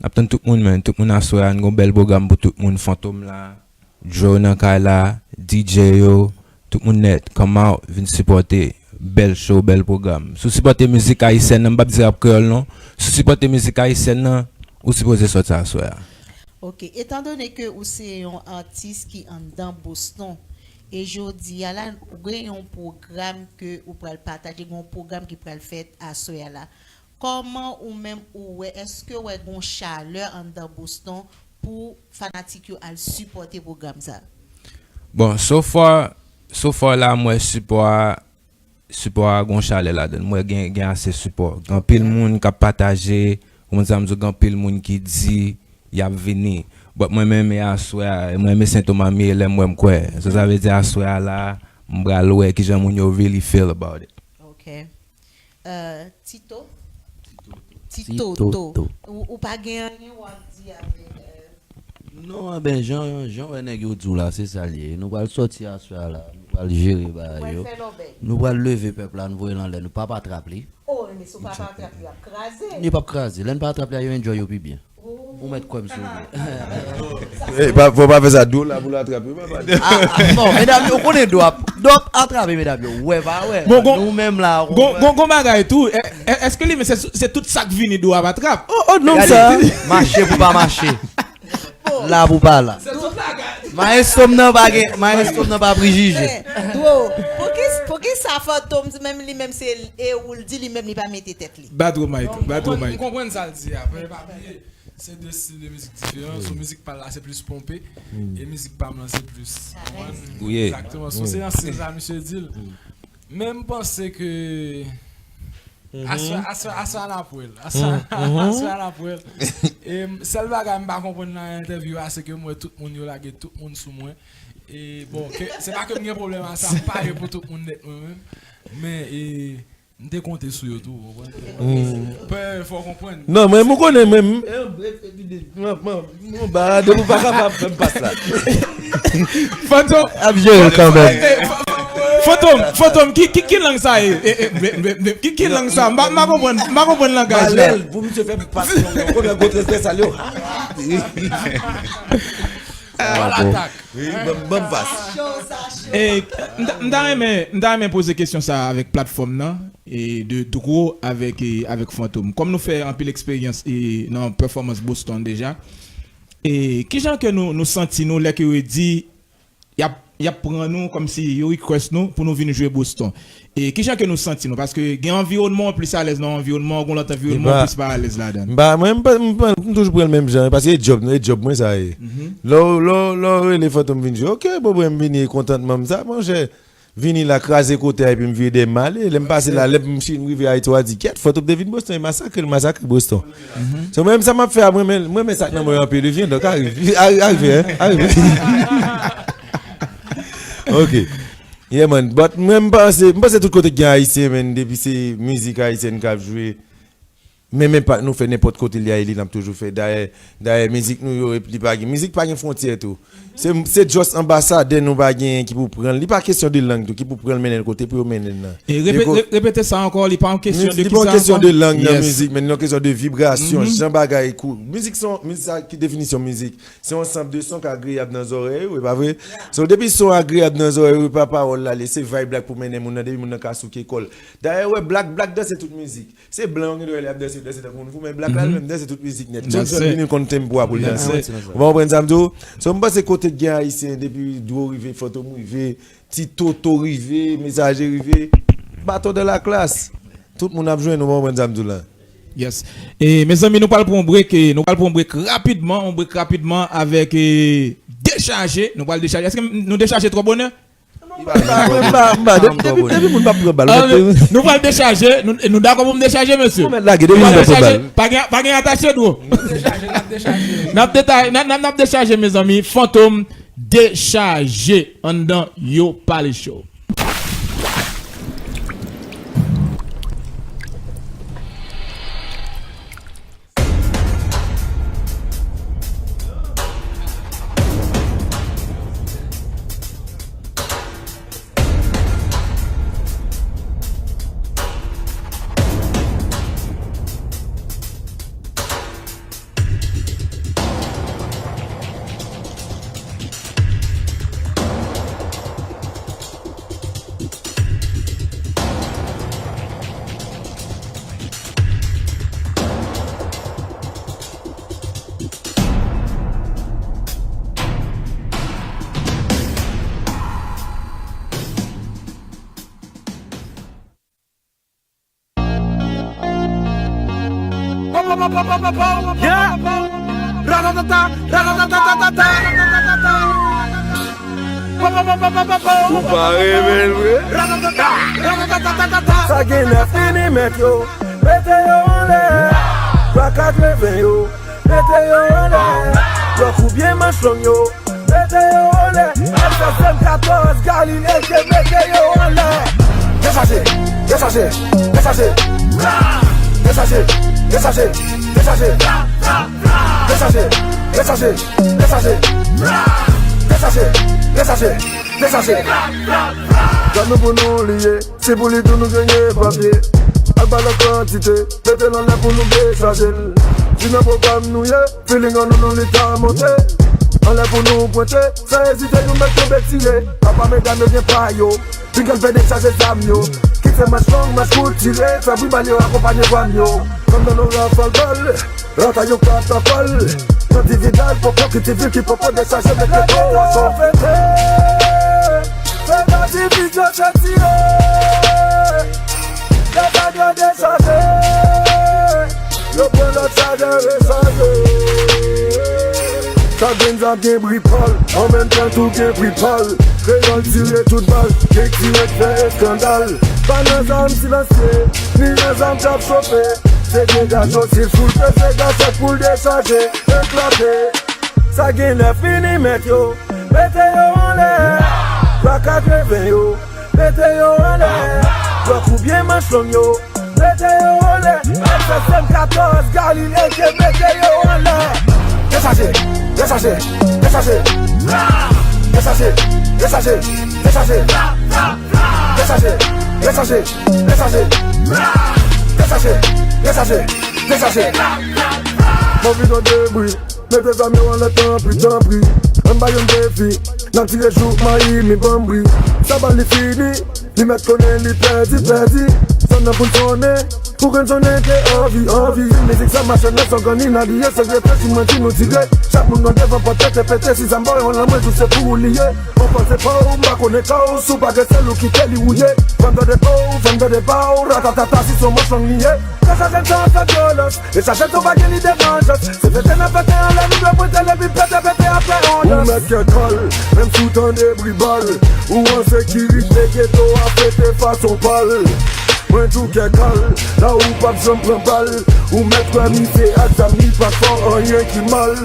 N ap tann tout moun, men, tout moun aswè a, n gon bèl pwogram pou tout moun, Fantom la, Joe nan kay la, D J yo, tout moun nèt, come out, vin sipòte, bèl show, bèl pwogram. Si w sipòte mizik ayisyèn nan, m p ap di rap kreyòl non, si w sipòte mizik ayisyèn nan, ou sipoze sòti aswè a. Ok, etandone ke ou se yon atis ki anndan Boston, e jodi a la, ou gen yon pwogram ke ou pral pataje, gen yon pwogram ki pral fèt aswè a la. Kòman ou menm ou wè, èske w wè gon chalè anndan Boston pou fanatik yo al sipòte pwogram sa? Bon, so far, so far la, m wè sipò a, sipò a gon chalè ladan l. M wè gen, gen ase sipò. Gen anpil moun k ap pataje, ou konn sa m di w, gen anpil moun ki di y ap vini. But mwen menm e aswè a, mwen menm e Sen Toma m ye, lè m wè m kwè. So sa vle di aswè a la, m pral wè kijan moun yo really feel about it. Ok. Euh, Tito? Tito. Tito. Ou, ou pa gen anyen w ap di avèk, euh, non, enben, jan, jan wè nèg yo di w la, se sa l ye. Nou pral sòti aswè a la, nou pral jere bagay yo. Nou pral leve pèp la, nou voye l anlè, nou p ap atrap li. Oh, men si w pa atrap li, y ap kraze. Li p ap kraze. Lè n pa atrap li a, yo enjoy yo pi byen. Ou mèt kwè m sou li. Eh, pa, fò pa fè sa, Dwo la pou l atrape, papa. Ah, ah, non, medam yo konnen Dwo ap, Dwo ap atrape medam yo. Wè pa wè. Bon, gon, nou menm la, gon, gon, gon bagay tou. È-, è-, èske li menm se, se tout sa k vini Dwo ap atrap? Oh, oh, non, sa. Mache pou pa mache. La pou pa la. Maestro m nan pa gen, maestro m nan pa prejije. Eh, Dwo, poukisa, poukisa Fantom, menm li menm se e ou l di li menm li pa mete tèt li? Batwo Mike, Batwo Mike. M konprann sa l di a, men pa bliye. Se de stil de mizik diferan. So mizik pa l la se plis ponpe, e mizik pa m lan se plis, ou konprann? Egzakteman. So se nan stil sa misye di l. Men m panse ke aswè, aswè, aswè a n ap wè l. Aswè, aswè a n ap wè l. E m, sèl bagay m pa konprann nan entèvyou a, se ke m wè tout moun yo lage tout moun sou mwen. E bon, ke, se pa ke m gen pwoblèm a sa, m pare pou tout moun nèt mwen menm. Men, e, m te konte sou yo tou, ou konprann? Pè, fò w konprann. Non, mwen, m konnen, mwen, m, m, m, m, ba, depi w pa kapab fè m pas la. Fantom. Ap jere l kanmenm. Eh, eh, Fa-, Fa-, Fantom, Fantom, ki, ki, ki lang sa ye? Eh, eh, be, be, be, ki, ki lang sa? M pa, m pa konprann, m pa konprann langaj la. Balèl, pou misye fè m pas, ou konn lè gwo transvèsal yo. Wi, ban, ban m pas. E, m ta, m ta renmen, m ta renmen poze kesyon sa avèk platfòm nan, e de Dro avèk, e, avèk Fantom. Kòm nou fè anpil eksperyans, e, nan pèfòmans Boston deja, e kijan ke nou, nou santi nou lè ke yo di y ap, y ap pran nou kòmsi yo request nou pou nou vin jwe Boston? E kijan ke nou santi nou? Paske gen anviwònman w plis alèz nan yon anviwònman, gen lòt anviwònman w plis pa alèz ladan. M pa, mwen, m pa, m pa, m toujou pran l menm jan, paske e djòb, e djòb mwen sa ye. Lè w, lè w, lè w rele Fantom vin jwe, oke, bon, mwen m vini kontantman m sa, monchè, vini la, kraze kote a, epi m vire dèyè m ale. Lè m pase la, lè m, m rive Ayiti, w a di, kèt, Fantom te vin Boston, e masakre, l masakre Boston. So, mwen menm sa m ap fè a, mwen, mwen, mwen, men sa k nan mwen anpil, vyen, donk, arive, arive, hein, arive. Ok. Yeah, man. But mwen, m panse, m panse tout kote k gen Ayisyen, men depi se mizik ayisyèn k ap jwe, menm enpak nou fè nenpòt kote li a, e li n ap toujou fè. Dayè, dayè, mizik nou yo, li pa gen, mizik pa gen fwontyè tou. Se, se just anbasadè nou pa genyen ki pou pran l. Li pa kesyon de lang tou, ki pou pran l mennen l kote pou yo mennen l nan. E repete sa ankò, li pa yon kesyon de kisa ankò? Li pa yon kesyon de lang nan mizik, men li yon kesyon de vibrasyon, jan bagay kou. Mizik se yon, mizik sa ki definisyon mizik. Se yon ansanm de son k agreyab nan zòrèy ou, e pa vre? So, depi son agreyab nan zòrèy ou, e pa pawòl la, li se vibe la k pou mennen moun nan, depi moun nan ka souke kò l. Dayè, ou wè, black, black danse tout mizik. Se blan yo gen dwa li ap danse, danse tankou moun fou, men black la, li menm danse tout mizik nèt. Johnson vini konn tempo a pou l danse. Ou pa konprann sa m di w? So, m panse kote k gen Ayisyen, depi Dro rive, Fantom rive, Ti Toto rive, Mesaje rive, baton dans la classe. Tout moun ap jwenn, ou pa konprann sa m di w la? Yes. E, mezanmi, nou pral pran yon break, e, nou pral pran yon break rapidman, yon break rapidman avèk, e, Dechaje. Nou pral dechaje. Èske nou dechaje twò bonè? M pa, m pa, m pa, depi, depi, depi moun pa pran bal, nou pral dechaje, nou, nou dakò pou m dechaje, mesye? Ou mèt lage, depi moun pa pran bal. Pa gen, pa gen atache dwo. N ap dechaje, n ap dechaje. N ap deta-, n ap, n ap, n ap dechaje, mezanmi. Fantom Dechaje anndan Yo Pale Show. Yeah! Ratatata, ratatata. Ou pa renmen l vre? Ratatata, ratatata. Sa genlè fini, mèt yo. Mete yo anlè. Blaka katreven yo. Mete yo anlè. Blòk oubyen manch long yo. Mete yo anlè. Èl sèz M katòz, Galil, A K, mete yo anlè. Dechaje, dechaje, dechaje. Dechaje, dechaje, dechaje. Dechaje, dechaje, dechaje. Dechaje, dechaje, dechaje. Zam nou pou nou li ye. Si pou li tou nou genyen papye, al ba lòt kantite, mete l anlè pou nou dechaje l. Si nan pwogram nou ye, feeling an nou, nou li ta monte. Anlè pou nou pwente, san ezite nou mèt tonbe tire. Papa medam yo gen pa yo, vin kal fè dechaje zam yo. Kit se manch long, manch kout, tire, fè bri bal yo akonpanye zam yo. Kòm nan nou rafal bal. Rata yo ka tapal. Nan dividal, poko ki ti vil ki poko dechaje, mete yo ansanm. Fete, fete, dividal se tire. Yo pa dwe dechaje. Yo pran lòt chaje, rechaje. Sa gen zam gen bri pa l, an menm tan tou gen pri pa l. Kreyòl tire tout bal, gen tire k fè eskandal. Pa nan zam silansye, ni nan zam k ap chofe. Se degaj yo, si l foul peze, gaz sèk pou l dechaje, eklate. Sa genlè fini, mèt yo. Mete yo anlè. Blòk katreven yo. Mete yo anlè. Blòk oubyen manch long yo. Mete yo anlè. Èl sèz M katòz, Galil, A K, mete yo anlè. Dechaje, dechaje, dechaje. Dechaje, dechaje, dechaje. Dechaje, dechaje, dechaje. Dechaje, dechaje, dechaje. Mwen vin an debri. Mete zam yo anlè, tanpri, tanpri. Ann ba yo yon defi, n ap tire jouk mayi mi banm bri. Sa bal li fini, li mèt konnen li pèdi, pèdi. Sòn nan pou n sonnen, pou ke n sonnen ke anvi, anvi. Mizik sa mache nan sògàn ni nan liye, se reflechi mwen di nou tire. Chak moun nan devan pòt pete, pete, si zam ba yo lan mwen, tout se pou ou li ye. Anfan se pa ou, m pa konnen ka ou, si w pa gen sèl ou kite li wouye. Fè m tande pa ou, fè m tande pa ou, ratatata, si se yon manch lang li ye. Sa chaje l se yon fèt vyolans. E chaje tou pa gen lide vanjans. Se fete nan fete anlè nou dwe pote l epi pete pete apre on dans. Ou mèt kè kal, menm si w tande bri bal. Ou an sekirite geto a fete fason pa l. Mwen tou kè kal, la ou p ap janm pran bal. Ou mèt wè misye ak zam li pa fè anyen ki mal.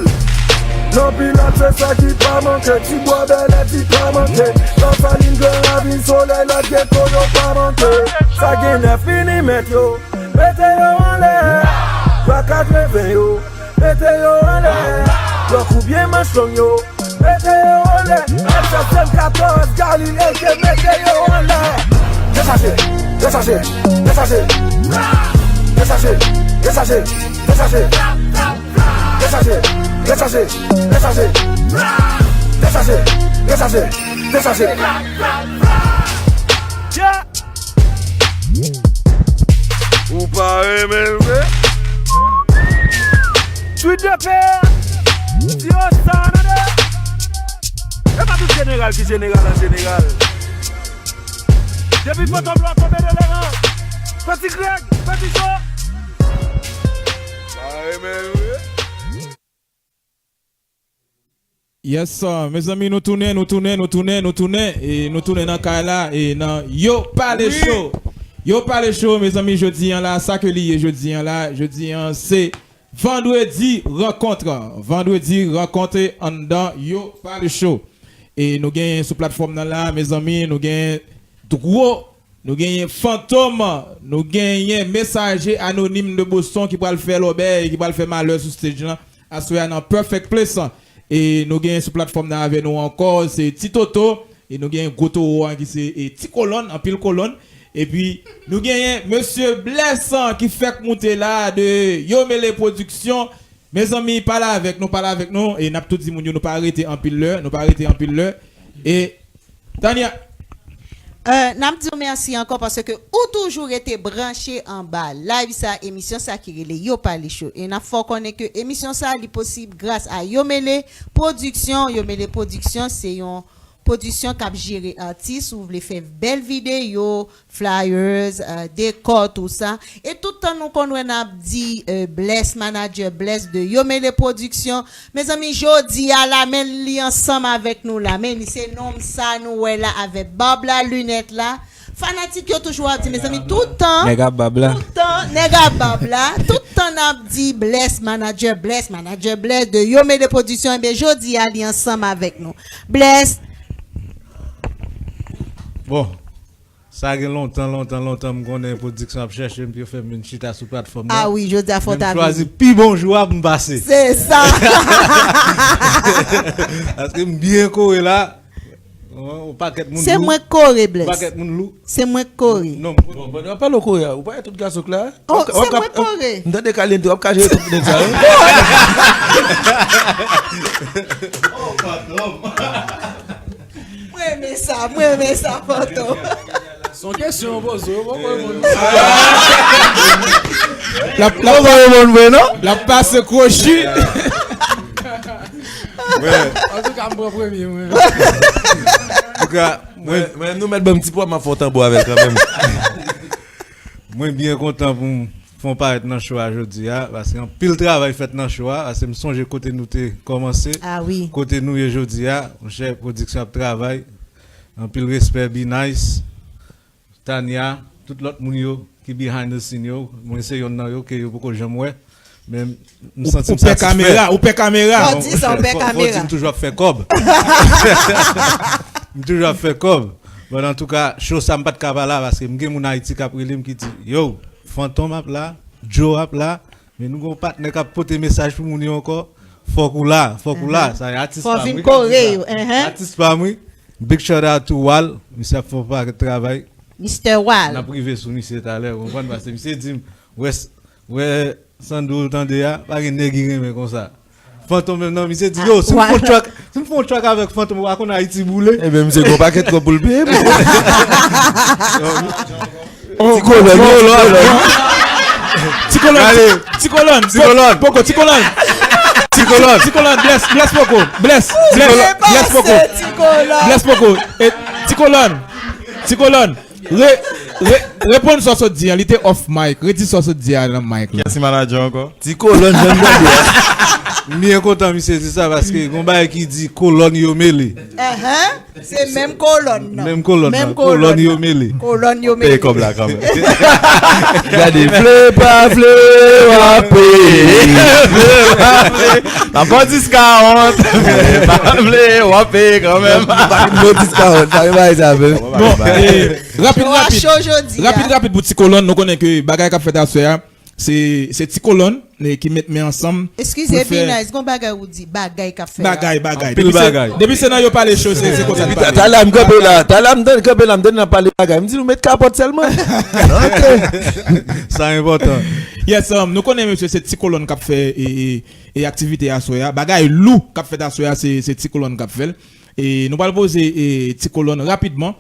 Nan Pilat se sa ki pa manke, ti bwa bèlè di pa manke. Lasalin, Gran Ravin, Solèy, lòt geto yo pa manke. Sa gen nèf milimèt yo. Mete yo anlè. Twa katreven yo. Mete yo anlè. Blòk oubyen manch long yo. Mete yo anlè. Èk senkant katòz, Galil, Eke, mete yo anlè. Dechaje, dechaje, dechaje. Dechaje, dechaje, dechaje. Dechaje, dechaje, dechaje. Dechaje, dechaje, dechaje. Yeah! Ou pa renmen l vre? Chute de fer! Ti Osan, tande! E pa tout jeneral ki jeneral an jeneral. Depi Fantom Blan tonbe nan leran, Peti Greg, Peti Cho. Pa renmen l vre? Yes, uh, mezanmi, nou tounen, nou tounen, nou tounen, nou tounen, e nou tounen nan kay la, e nan Yo Pale Cho. Yo Pale Cho, mezanmi, jodi an la, sa ke li ye jodi an la, jodi an se vandredi rankont. Vandredi rankont anndan Yo Pale Cho. E nou genyen sou platfòm nan la, mezanmi, nou genyen Dwo, nou genyen Fantom, nou genyen Mesaje Anonim de Boston ki pral fè lòbèy, ki pral fè malè sou stage lan aswè a nan Perfect Place. E nou genyen sou platfòm nan avè nou ankò, se Ti Toto, e nou genyen Gwo Towo an ki se, e, Ti Kolòn, anpil kolòn. Epi nou genyen Mesye Bless ki fèk moute la de Yo Mele Pwodiksyon. Mezanmi, pale avèk nou, pale avèk nou, e n ap tou di moun yo nou pa rete anpil lè, nou pa rete anpil lè. E Tanya. Euh, n ap di w mèsi ankò paske ou toujou rete branche anba live sa, emisyon sa ki rele Yo Pale Cho. E n ap fè w konnen ke emisyon sa li posib gras a Yo Mele Pwodiksyon. Yo Mele Pwodiksyon se yon pwodiksyon k ap jere atis, ou vle fè bèl videyo, flyers, euh, dekò, tou sa. E tout tan nou konn wè n ap di, euh, Bless, manager Bless de Yo Mele Pwodiksyon. Mezanmi, jodi a la, men li ansanm avèk nou la. Men li se nonm sa nou wè la avèk bab la, linèt la. Fanatik yo toujou ap di, mezanmi, tout tan, Nèg a bab la. tout tan, nèg a bab la, tout tan n ap di Bless, manager Bless, manager Bless de Yo Mele Pwodiksyon. Ebyen, jodi a, li ansanm avèk nou. Bless, Bon, sa gen lontan, lontan, lontan m konnen pwodiksyon ap chèche m pou yo fè m vin chita sou platfòm nan. Ah wi, jodi a fò ta vini. Men m chwazi pi bon jou a pou m pase. Se sa. Paske m byen kore la. Yon pakèt moun lou. Se mwen k kore, Bless. Yon pakèt moun lou. Se mwen k kore. Non, bon, bon, w ap pale w kore a. Ou pa wè tout gason k la? Oh, se mwen k kore. M tande Caliente, w ap ka jere tout nèg sa yo. Mwen renmen sa, mwen renmen sa, Fantom. Se yon kesyon w poze, w poko reponn. L ap, l ap, Ou pa reponn vre, non? L ap pase kwochi. Antouka, m pran premye, mwen. Antouka, mwen, mwen, nou mèt ban m ti pwa, m ap fè yon tanbou avè l kanmenm. Mwen byen kontan pou m fè yon parèt nan show a jodi a, paske anpil travay fèt nan show a, paske m sonje kote nou te kòmanse, Ah wi. kote nou ye jodi a, monchè, pwodiksyon ap travay, anpil respè, Be Nice, Tanya, tout lòt moun yo ki behind the scene yo, mwen se yonn nan yo ke yo poko janm wè, men m Ou, santi ou m pè satisfè. Kamera, ou pè kamera. Fò di sa, ou pè Fò, fò di kamera. M toujou ap fè kòb. M toujou ap fè kòb. Bon, antouka, show sa m pa t ka pa la, paske m gen moun Ayiti k ap rele m ki di, yo, Fantom ap la, Joe ap la, men nou gen yon patnè k ap pote mesaj pou moun yo ankò. Fòk ou la, fòk ou la. Sa e atis Fò pa m, vin wi, k ap kore di sa. Yo, enhen. Atis pa m, wi. Big shout out to Wal, misye ap fè yon pakèt travay. Mister Wal. N ap rive sou misye talè, ou konprann? Paske misye di m, wè, wè Sandro w tande a, pa gen nèg ki renmen konsa. Fantom menm nan, misye di, yo, si m fè yon track, si m fè yon track avèk Fantom, ou pa konn Ayiti boule. Ebyen, misye gon pakèt kòb pou l peye, bro. Ti kolòn, yo, ti kolòn. Ti kolòn, ti kolòn, poko, ti kolòn. Ti kolòn, ti kolòn, bless, bless poko, bless, bless, bless poko. Bless poko. Ti kolòn, ti kolòn. Re, re, reponn sa w sot di an, li te off mic. Redi sa w sot di a nan mic la. Kiyès ki manager ankò? Ti kolòn, jan m tande a. M byen kontan misye di sa paske gon bagay ki di kolòn yo mele. Se menm kolòn nan. Menm kolòn nan. Kolòn yo mele. Kolòn yo mele. Peye kòb la kanmenm. Gade, vle pa vle, w ap peye. Vle pa vle. Nan pa diskawont. Pa vle, w ap peye kanmenm. Bon diskawont, sa yo bay sa menm. Bon, rapid, rapid. Rapid, rapid pou ti kolòn, nou konnen ke bagay k ap fèt aswè a. Se, se ti kolòn ki met men ansanm. Eskize, Binice, gon bagay ou di, bagay k ap fè la. Bagay, bagay. Anpil bagay. Depi se nan yo pale cho, se, se konsa n pale. Talè a m kanpe la, talè a m tande kanpe la, m tande n ap pale bagay. M di nou met kapòt sèlman. Ok. Sa enpòtan. Yes, um, nou konnen mesye se ti kolòn k ap fè e, e, e aktivite aswè a. Bagay lou k ap fèt aswè a, se, se ti kolòn k ap fè l. E nou pral poze e, ti kolòn rapidman.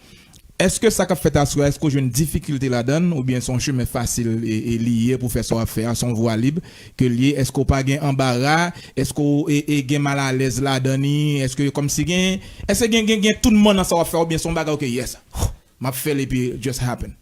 Èske sa k ap fèt aswè a, èske w jwenn difikilte ladan l, oubyen se yon chemen fasil e, e li ye pou fè sa w ap fè a, se yon vwa lib ke l ye? Èske w pa gen anbara? Èske w e, e gen malalèz ladan li? Èske kòmsi gen, èske gen, gen, gen tounman nan sa w ap fè a, oubyen se yon bagay w ke, yes, m ap fè l epi it just happen?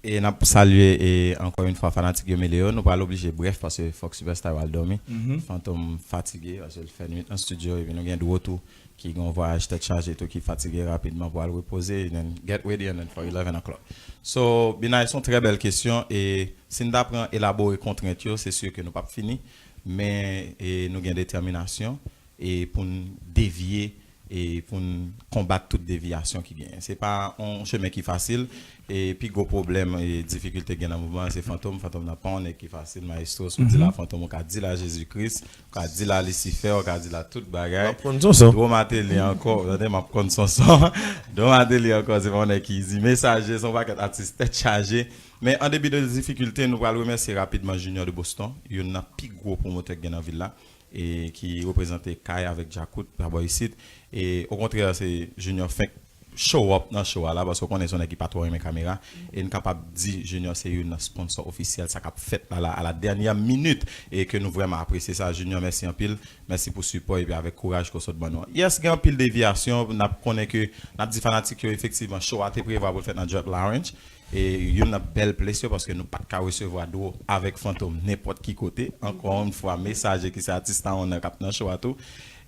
E n ap salye e ankò yon fwa fanatik Yo Mele yo. Nou pral oblije brèf paske fòk Superstar yo al dòmi. Fantom fatige paske l fè nwit nan estidyo epi nou gen Dwo tou ki gen yon vwayaj tèt chaje tou ki fatige rapidman pou al repoze and then get ready and then for eleven o'clock. So, Bina, se yon trè bèl kesyon e si n ta pran elabore kontrent yo, se si ke nou p ap fini, men e nou gen detèminasyon e pou n devye e pou n konbat tout devyasyon ki genyen. Se pa yon chemen ki fasil e pi gwo pwoblèm e difikilte gen nan mouvman an se Fantom. Fantom nan pa yon nèg ki fasil, Maestro, si w di l a Fantom, ou ka di l a Jezi Kris, ou ka di l a Lisifè, ou ka di l a tout bagay. M ap konn Sonson. Dwo Mateli ankò, tande, m ap konn Sonson. Dwo Mateli ankò, se pa yon nèg ki izi. Mesaje, se yon pakèt atis tèt chaje. Men an depi de difikilte, nou pral remèsye rapidman Junior de Boston, youn nan pi gwo pwomotè k gen nan vil la, e ki reprezante Kay avèk Djakout, labò isit. E okontrè, se Junior fenk show up nan show a la, paske w konnen se yon nèg ki pa twò renmen kamera. E n kapab di Junior se youn nan sponsò ofisyèl sa k ap fèt la, la, a la dènyè minit, e ke nou vrèman apresye sa. Junior, mèsi anpil. Mèsi pou sipò epi avèk kouraj ke w sot ban nou an. Yes, gen anpil devyasyon, n ap konnen ke, n ap di fanatik yo, efektivman, show a te prevwa pou l fèt nan Drake Lounge. E youn nan bèl ples yo, paske nou pa t ka resevwa Dwo avèk Fantom nenpòt ki kote. Ankò yon fwa, Mesaje ki se atis tawon nan k ap nan show a tou.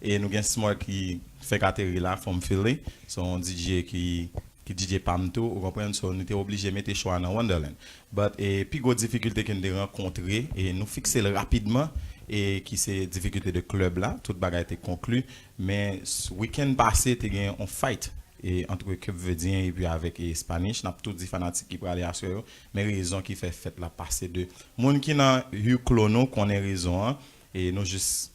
E nou gen Smart ki fenk ateri la, from Philly. Se yon D J ki, ki D J pa m tou, ou konprann? So, nou te oblije mete show a nan Wonderland. But, e, pi gwo difikilte ke n te rankontre, e nou fikse l rapidman, e ki se difikilte de klèb la, tout bagay te konkli. Men, s-, wikenn pase, te gen yon fight e ant Kepvedyen epi avèk e Spanish. N ap tou di fanatik ki prale aswè yo, men rezon ki fè fèt la pase de moun ki nan huis clos nou konnen rezon an, e nou jis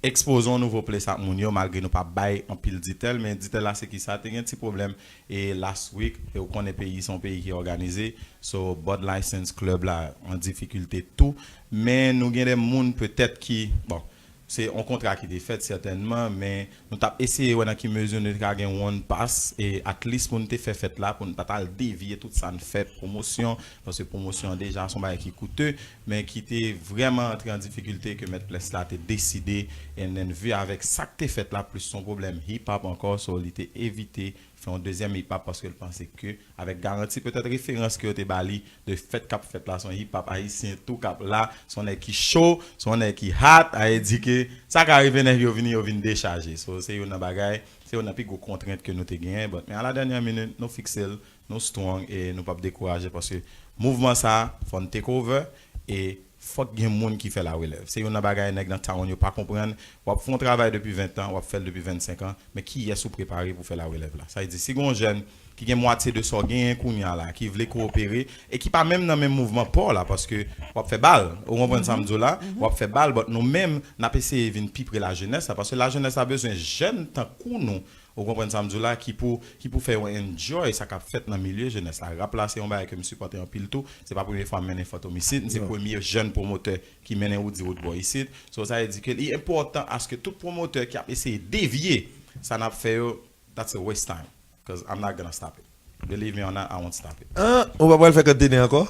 ekspoze yon nouvo ples ak moun yo, malgre nou pa bay anpil ditèl, men ditèl la se kisa, te gen ti pwoblèm e last week, e ou konnen peyi se yon peyi ki òganize, so Bud License Club la an difikilte tou, men nou gen de moun petèt ki, bon, se yon kontra ki te fèt sètènman, men nou t ap eseye wè nan ki mezi nou te ka gen one pass, e at least pou n te fè fèt la, pou n pa t al devye tout sa n fè, pwomosyon, paske pwomosyon an deja se yon bagay ki koute, men ki te vrèman antre an difikilte ke mèt ples la te deside, and then vi avèk sa k te fèt la, plis se yon pwoblèm hip hop ankò, so li te evite fè yon dezyèm hip hop paske l panse ke, avèk garanti petèt referans ke yo te ba li, de fèt k ap fèt la, se yon hip hop ayisyen tou k ap la, se yon nèg ki cho, se yon nèg ki hot, a e di ke sa ka rive nèg yo vini, yo vin dechaje. So, se youn nan bagay, se youn nan pi gwo kontrent ke nou te genyen, but, men a la dènyè minit, nou fikse l, nou strong e nou p ap dekouraje paske mouvman sa a, fò n take over e fòk gen moun ki fè larelèv. Se youn nan bagay nèg nan town yo pa konprann. W ap fè yon travay depi ven tan, w ap fè l depi vennsenk an, men kiyès ou prepare pou fè larelèv la? Sa vle di, si gen yon jèn ki gen mwatye de sa w genyen kounye a la, ki vle kowopere, e ki pa menm nan menm mouvman pa w la, paske w ap fè bal, ou konprann sa m di w la? W ap fè bal, but nou menm, n ap eseye vin pi pre lajenès la, paske lajenès la bezwen jèn tankou nou, Ou konprann sa m di w la, ki pou, ki pou fè yo enjoy sa k ap fèt nan milye jenès la. Rap la se yon bagay ke m sipòte anpil tou. Se pa premye fwa m mennen Fantom isit, se premye jèn pwomotè ki mennen Woody Woodboy isit. So sa vle di ke li enpòtan aske tout pwomotè ki ap eseye devye sa n ap fè yo, that's a waste time. 'Cause I'm not gonna stop it. Believe me or not, I won't stop it. An, ou pa pral fè kòd tene ankò?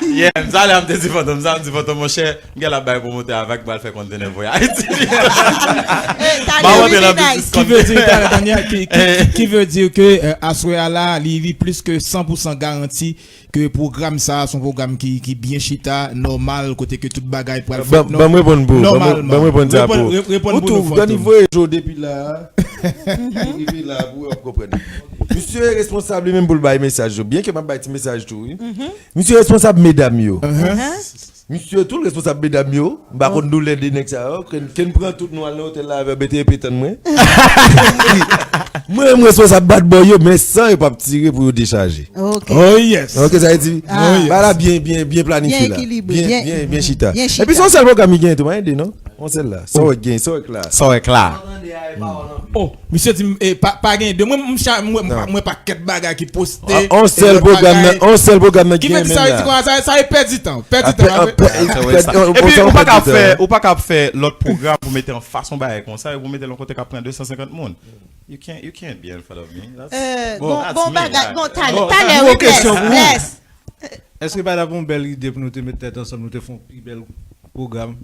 Yeah, m sa lè m te di Fantom, sa m di Fantom, monchè, m gen la bay pwomotè avèk, m pral fè kontenè voye Ayiti. Eh, talè, Wi, Minaj. Ki vle di, talè, Tanya, ki, ki, ki vle di ke, euh, aswè a la, li, li plis ke san pou san garanti ke pwogram sa a se yon pwogram ki, ki byen chita, nòmal, kote ke tout bagay pral fèt. Ban m reponn pou ou. Ban m reponn sa pou ou. Ou tou, Danny voye jo depi la. Li rive la pou w ap konprann. Misye responsab li menm pou l bay mesaj yo. Byen ke m ap bay ti mesaj tou, wi. Misye responsab medam yo. Misye tou l responsab medam yo. M pa konn doulè de nèg sa yo. Ke n pran tout nou al nan otèl la avè mete epe tann mwen. Mwen menm responsab bad boy yo, men san yo p ap tire pou yo dechaje. Oh yes. Ok, sa vle di bagay la byen, byen, byen planifye la. Byen, byen, byen chita. Epi se yon sèl pwogram li genyen tou, pa gen de non. Yon sèl la. Sa w wè k genyen, sa w wè k la. Sa w wè k la. Oh, misye di m, eh, pa, pa gen de. Mwen, m cha-, mwen, mwen, mwen pakèt bagay ki poste. On sèl pwogram nan, on sèl pwogram nan ki genyen menm la. Sa, sa e pèdi tan. Pèdi tan. Epi ou pa ka fè, ou pa ka fè lòt pwogram pou mete an fason bagay konsa, e pou mete l yon kote k ap pran de san senkant moun. You can't, you can't be in front of me. That's, bon, that's bon me. Bagay, bon, talè, talè, wi, bless, bless. Èske pa t ap yon bèl ide pou nou te met tèt ansanm, nou te fè yon pi bèl pwogram?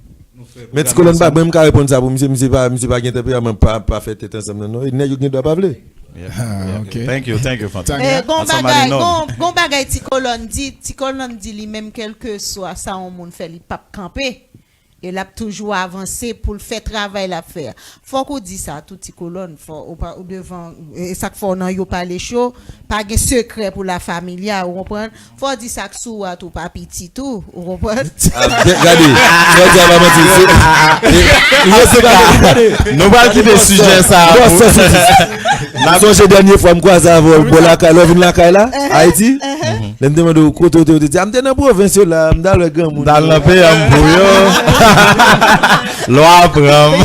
Men ti kolòn pa, mwen m ka reponn sa pou misye, misye pa, misye pa gen tanperaman pa, pa fè tèt ansanm nan non. E nèg yo gen dwa pa vle. Yeah. Thank you, thank you, Fantom. Gon bagay, gon, gon bagay ti kolòn di, ti kolòn di li menm kèlkeswa sa yon moun fè li p ap kanpe. E l ap toujou avanse pou l fè travay l ap fè a. Fòk ou di sa tou ti kolòn, fò ou pa, ou devan, e sa k fè w nan Yo Pale Cho, pa gen sekrè pou la familia, ou konprann? Fò w di sa k sou ou a tou pa piti tou, ou konprann? Gade, fò w di a pa manti. Nou pral kite sijè sa a. M sonje dènye fwa m kwaze avè w bò lakay, lè w vin lakay la, Ayiti. Lè m te mande w kote w te, ou te di a m te nan pwovens yo la, m t al wè granmoun. M t al nan peyi a m pou yo. Lwa pran m.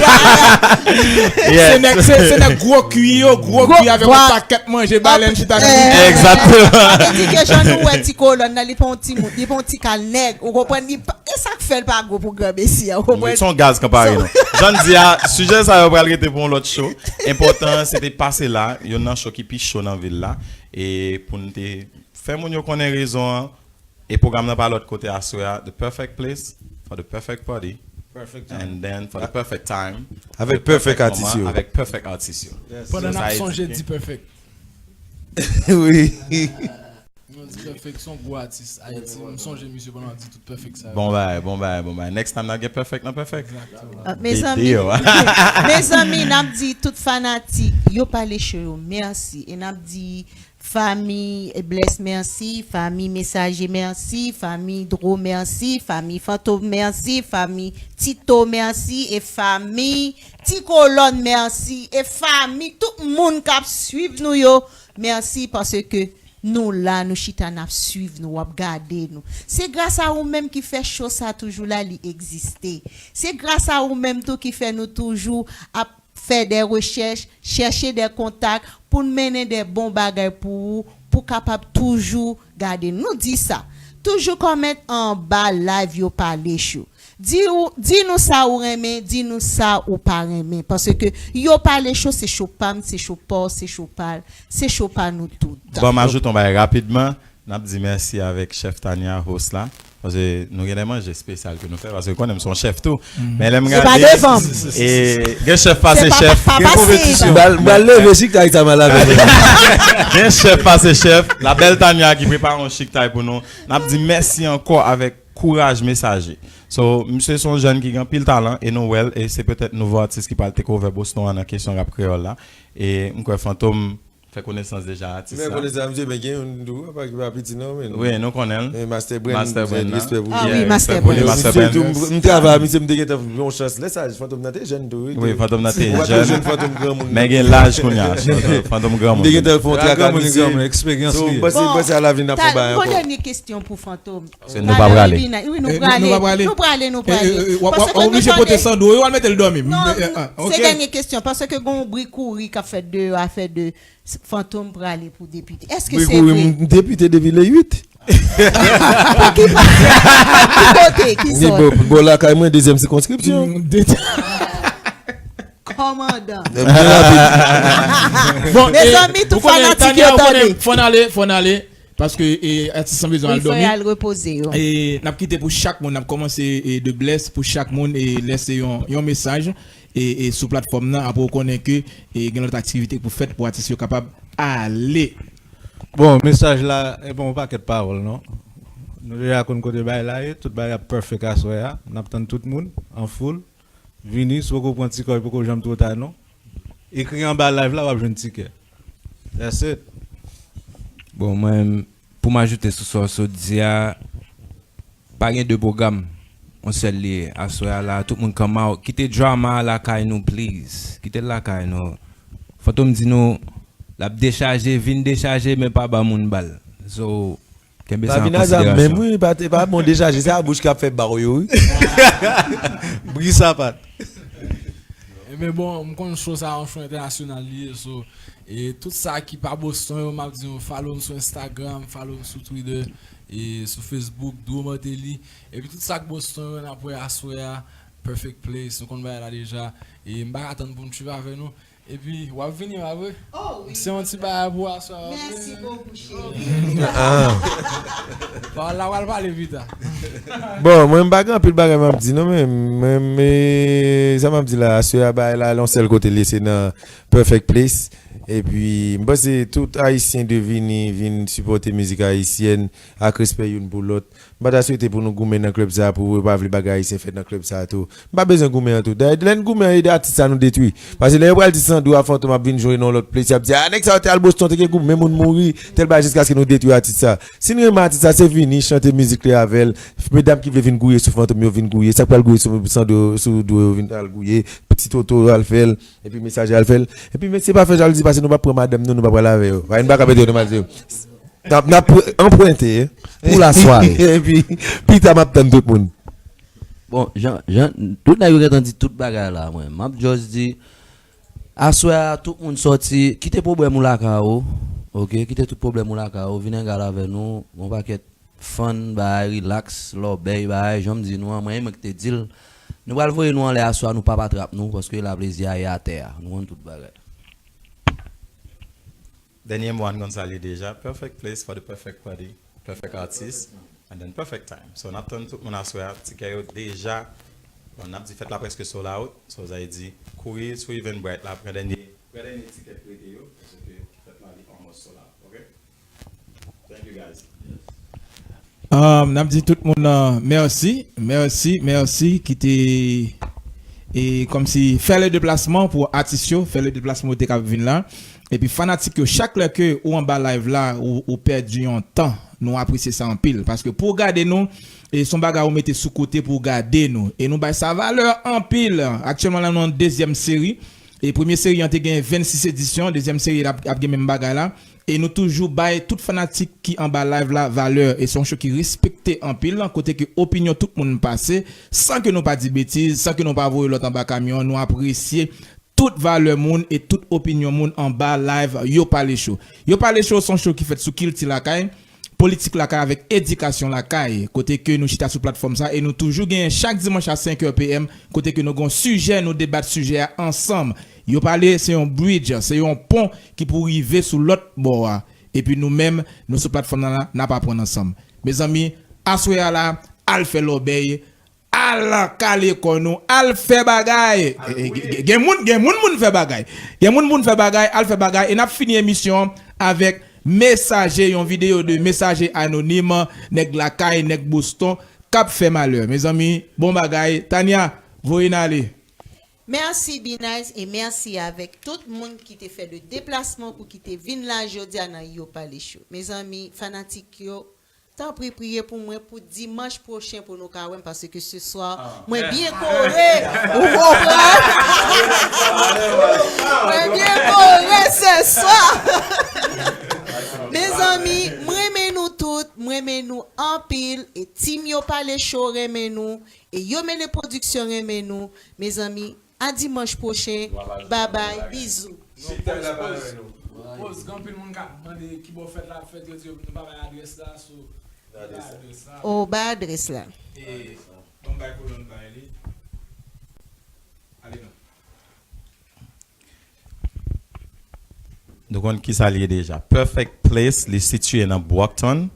Se nèg, se, se nèg gwo kwi yo, gwo kwi avèk yon pakèt manje, balèn chita nan. Egzakteman. Sa vle di ke jan nou wè ti kolòn nan, li pa yon ti moun, li pa yon ti kal nèg, ou konprann, li pa, e sa k fè l pa gwo pou granmesi a, ou konprann? Se yon gaz kanpare non. Jan n di a, sijè sa yo pral rete pou yon lòt cho. Enpòtan an se te pase la, youn nan cho ki pi cho nan vil la, e pou n te fè moun yo konnen rezon an. E pwogram nan pa lòt kote aswè a, the perfect place for the perfect party. And then for the perfect time. Avèk perfect atis yo. Avèk perfect atis yo. Pandan n ap sonje di perfect. Wi. Nou di perfect se yon gwo atis Ayiti. M sonje misye pandan l di tout perfect sa yo. Bon bagay, bon bagay, bon bagay. Next time n ap gen perfect nan perfect. Mezanmi, mezanmi, n ap di tout fanatik Yo Pale Cho yo mèsi. E n ap di Fami Bless mèsi, fami Mesaje mèsi, fami Dro mèsi, fami Fantom mèsi, fami Tito mèsi, e fami Ti Kolòn mèsi, e fami tout moun k ap swiv nou yo mèsi, paske nou la, nou chita, n ap swiv nou, w ap gade nou. Se gras a ou menm ki fè cho sa toujou la, li egziste. Se gras a ou menm tou ki fè nou toujou ap fè de rechèch, chèche de kontak pou n mennen de bon bagay pou ou, pou w kapab toujou gade n. Nou di sa. Toujou kòmante anba live Yo Pale Cho. Di ou, di nou sa ou renmen, di nou sa ou pa renmen. Paske Yo Pale Cho, se cho pa m, se cho pa w, se cho pa l, se cho pa nou tout. Ban m ajoute yon bagay rapidman. N ap di mèsi avèk chèf Tania, host la. Paske nou gen de manje espesyal ke nou fè, paske konnen m se yon chèf tou. Men lè m gade, e, gen chèf pase chèf. M pral leve chiktay sa m al avè l. Gen chèf pase chèf. La belle Tania ki prepare yon chiktay pou nou. N ap di mèsi ankò avèk kouraj Mesaje. So, misye se yon jèn ki gen anpil talan e nou wè l, e se petèt nouvo atis ki pral take over Boston an nan kesyon rap kreyòl la. E m kwè Fantom fè konesans deja atis Men la. Konesans, misye, men gen yon tou, apa ki pa piti non, men. Wi, nou konnen l. Men Master Brand, Master Brand. Respè pou Ah li. wi, Master Respè pou li, Brand. Master Misye Brand. tou, m- m travay, misye, m te gen tan yon chans. Lè sa, Fantom nan te jèn tou, wi. Wi, Fantom nan te Ou pa te jèn. jèn Fantom granmoun. Men gen laj kounye a. Fantom M granmoun. te gen tan fè yon Gran trak ak moun, misye. gran moun, eksperyans So, li. m panse, m panse a lavi n ap fè Ta- bagay Mwen ankò. dènye kesyon pou Fantom. Paske nou pa prale. Wi, nou Eh, prale. Nou pa prale. Nou prale, nou Eh, eh, prale. eh, wa- Paske wa- Ou nou oblije tande- pote Sandro, yo al mete l dòmi. Non, Eh, ah, se ok. Dènye kesyon. Paske gen yon bri kouri k ap fèt deyò, a fè de Fantom prale pou depite. Èske Wi, se kouri, vre? m depite depi le uit. Pou ki pa- ki kote? Ki Ni zòn? bò, bò lakay mwen, dezyèm sikonskripsyon. Mm, de- Kòmandan. Byen rapid. Bon, Mezanmi, eh, tout ou konnen, fanatik Tania, yo ou konnen, tande. Fò n ale, fò n ale. Paske eh, atis lan bezwen Wi, al fò dòmi. y al repoze yo. E n ap kite pou chak moun, n ap kòmanse eh, de Bless pou chak moun e lese yon, yon mesaj e, e sou platfòm nan. Apre ou konnen ke eh, gen lòt aktivite pou fèt pou atis yo kapab ale. Bon, mesaj la, e pa yon pakèt pawòl, non. Nou deja konn kote bagay la ye, tout bagay ap perfect aswè a. N ap tann tout moun, an foul. Vini, si w poko pran tikè w, poko janm twò ta, non. Ekri anba live la, w ap jwenn tikè. That's it. Bon, mwen, pou m ajoute sou sa w sot di a, pa gen de pwogram. Yon sèl li ye. Aswè a la, tout moun come out. Kite drama a lakay nou, please. Kite l lakay nou. Fantom di nou, l ap dechaje, vin dechaje, men pa ba moun bal. So, kenbe sa Pa an vin a zam menm, konsiderasyon. Wi, pa, pa bon dechaje, se a bouch k ap fè ba w yo, wi. Bri sapat. Ebyen bon, m konn show sa yon show entènasyonal li ye, so e tout sa ki pa Boston yo, m ap di nou follow m sou Instagram, follow m sou Twitter, e sou Facebook, Duo Martelly. Epi tout sa k Boston yo, n ap wè aswè a, Perfect Place, nou konn bagay la deja. E m pa ka tann pou m trip avè nou. Epi w ap vini, pa vre? Oh, wi. Se yon ti bagay pou aswè a, pa vre? Mèsi bokou, cheri. Pawòl la, w al pale pita. Bon, mwen m pa gen anpil bagay m ap di non, men mwen, men sa m ap di la, aswè a bagay la, yon sèl kote l ye, se nan Perfect Place. Epi, m panse tout Ayisyen dwe vini, vin sipòte mizik ayisyèn ak respè youn pou lòt. M pa ta swete pou nou goumen nan klèb sa a, pou yo pa vle bagay ayisyen fèt nan klèb sa a tou. M pa bezwen goumen an tou. Dayè, lè n goumen an, e de atis sa nou detwi. Paske lè yo pral di Sandro a Fantom ap vin jwe nan yon lòt place, y ap di, a, nèg sa yo te al Boston, te gen goumen, moun mouri, tèl bagay, jiskaske nou detwi atis sa. Si n renmen atis sa, se vini, chante mizik li avè l. Medam ki vle vin gouye sou Fantom yo, vin gouye. Sa k pral gouye sou Sandro, sou Duo yo, vin al gouye. Ti Toto al fè l, epi Mesaje al fè l. Epi mesye pa fè jalouzi, paske nou p ap pran madanm nou, nou p ap pral avè yo. Paske nou pa ka mete yo nan madanm yo. N ap, n ap anprente. Pou la sware. Epi, pita m ap tann tout moun. Bon, jan, jan, tout nèg yo gentan di tout bagay la, mwen. M ap just di, aswè a, tout moun sòti, kite pwoblèm ou lakay ou, ok? Kite tout pwoblèm ou lakay ou, vin hang out avè nou, gon pakèt fun, bagay, relax, lòbèy, bagay, jan m di nou an, mwen, e mwen ki te di l. Nou pral voye nou anlè aswè a, nou p ap atrap nou, paske la plezi a ye atè a. Nou konn tout bagay. Dènye mo a n konn sa l ye deja. Perfect place for the perfect party. Perfect artist. And then perfect time. So, n ap tann tout moun aswè a. Tikè yo deja. Bon, n ap di fèt la prèske sold out. So, sa vle di, kouri sou Eventbrite la, pran dènye, pran dènye tikè k rete yo. Paske fèt la, li almost sold out. Ok? Thank you, guys. Um, n ap di tout moun uh, mèsi, mèsi, mèsi ki te e kòmsi fè le deplasman pou atis yo, fè le deplasman pou te kab vin la. Epi fanatik yo, chak lè ke ou anba live la, ou, ou pèdi yon tan, nou apresye sa anpil. Paske pou w gade nou, e se yon bagay ou mete sou kote pou w gade nou. E nou bay sa valè anpil. Aktyèlman la nou an dezyèm seri. E premye seri an te gen vennsis edisyon, dezyèm seri la ap, ap gen menm bagay la. E nou toujou bay tout fanatik ki anba live la valè. E se yon show ki respekte anpil, kote ke opinyon tout moun pase, san ke nou pa di betiz, san ke nou pa voye lòt anba kamyon, nou apresye tout valè moun e tout opinyon moun anba live Yo Pale Show. Yo Pale Show se yon show ki fèt sou kilti lakay, politik lakay avèk edikasyon lakay, kote ke nou chita sou platfòm sa e nou toujou genyen chak dimanch a senk è p m, kote ke nou gon sijè, nou debat sijè a ansanm. Yo Pale se yon bridge, se yon pon ki pou rive sou lòt bò a. Epi nou menm, nou sou platfòm nan la, n ap aprann ansanm. Mezanmi, aswè a la, al fè lòbèy, al kale kò nou, al fè bagay. E, e, gen, gen moun, gen moun pou n fè bagay. Gen moun pou n fè bagay, al fè bagay. E n ap fini emisyon an avèk Mesaje, yon videyo de Mesaje anonim, nèg lakay, nèg Boston, k ap fè malè. Mezanmi, bon bagay. Tania, voye n ale. Mèsi Binice e mèsi avèk tout moun ki te fè le deplasman pou ki te vin la jodi a nan Yo Pale Show. Mezanmi, fanatik yo, tanpri priye pou mwen pou dimanch pwochen pou nou ka wè m, paske se swa mwen byen kore. Ou konprann? Mwen byen kore se swa. Mezanmi, mwen renmen nou tout, mwen renmen nou anpil, e Team Yo Pale Show renmen nou, e Yo Mele Production renmen nou. Mezanmi, a dimanch pwochen. Babay, bizou. Poz, poz. Poz, gen anpil moun k ap mande kibò fèt la ap fèt, yo di yo nou pa bay adrès la, so, adrès la. Oh, bay adrès la. E, bon, bay kolòn, bay li. Ale non. Nou konn kisa l ye deja. Perfect Place, li sitiye nan Brockton,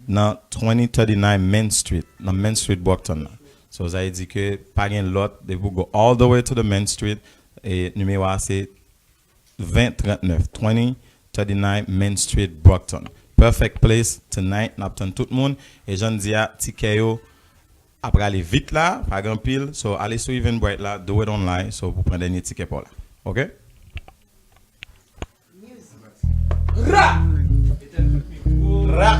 nan twenty thirty-nine Main Street, nan Main Street Brockton nan. So, sa vle di ke pa gen lòt, depi w go all the way to the Main Street, e nimewo a se ven trannèf, twenty thirty-nine Main Street, Brockton. Perfect Place, tonight, n ap tann tout moun. E jan n di a, tikè yo ap rale vit la, pa gen anpil. So, ale sou Eventbrite la, do it online, so, pou pran dènye tikè pa w la. Oke? Ra! Ra!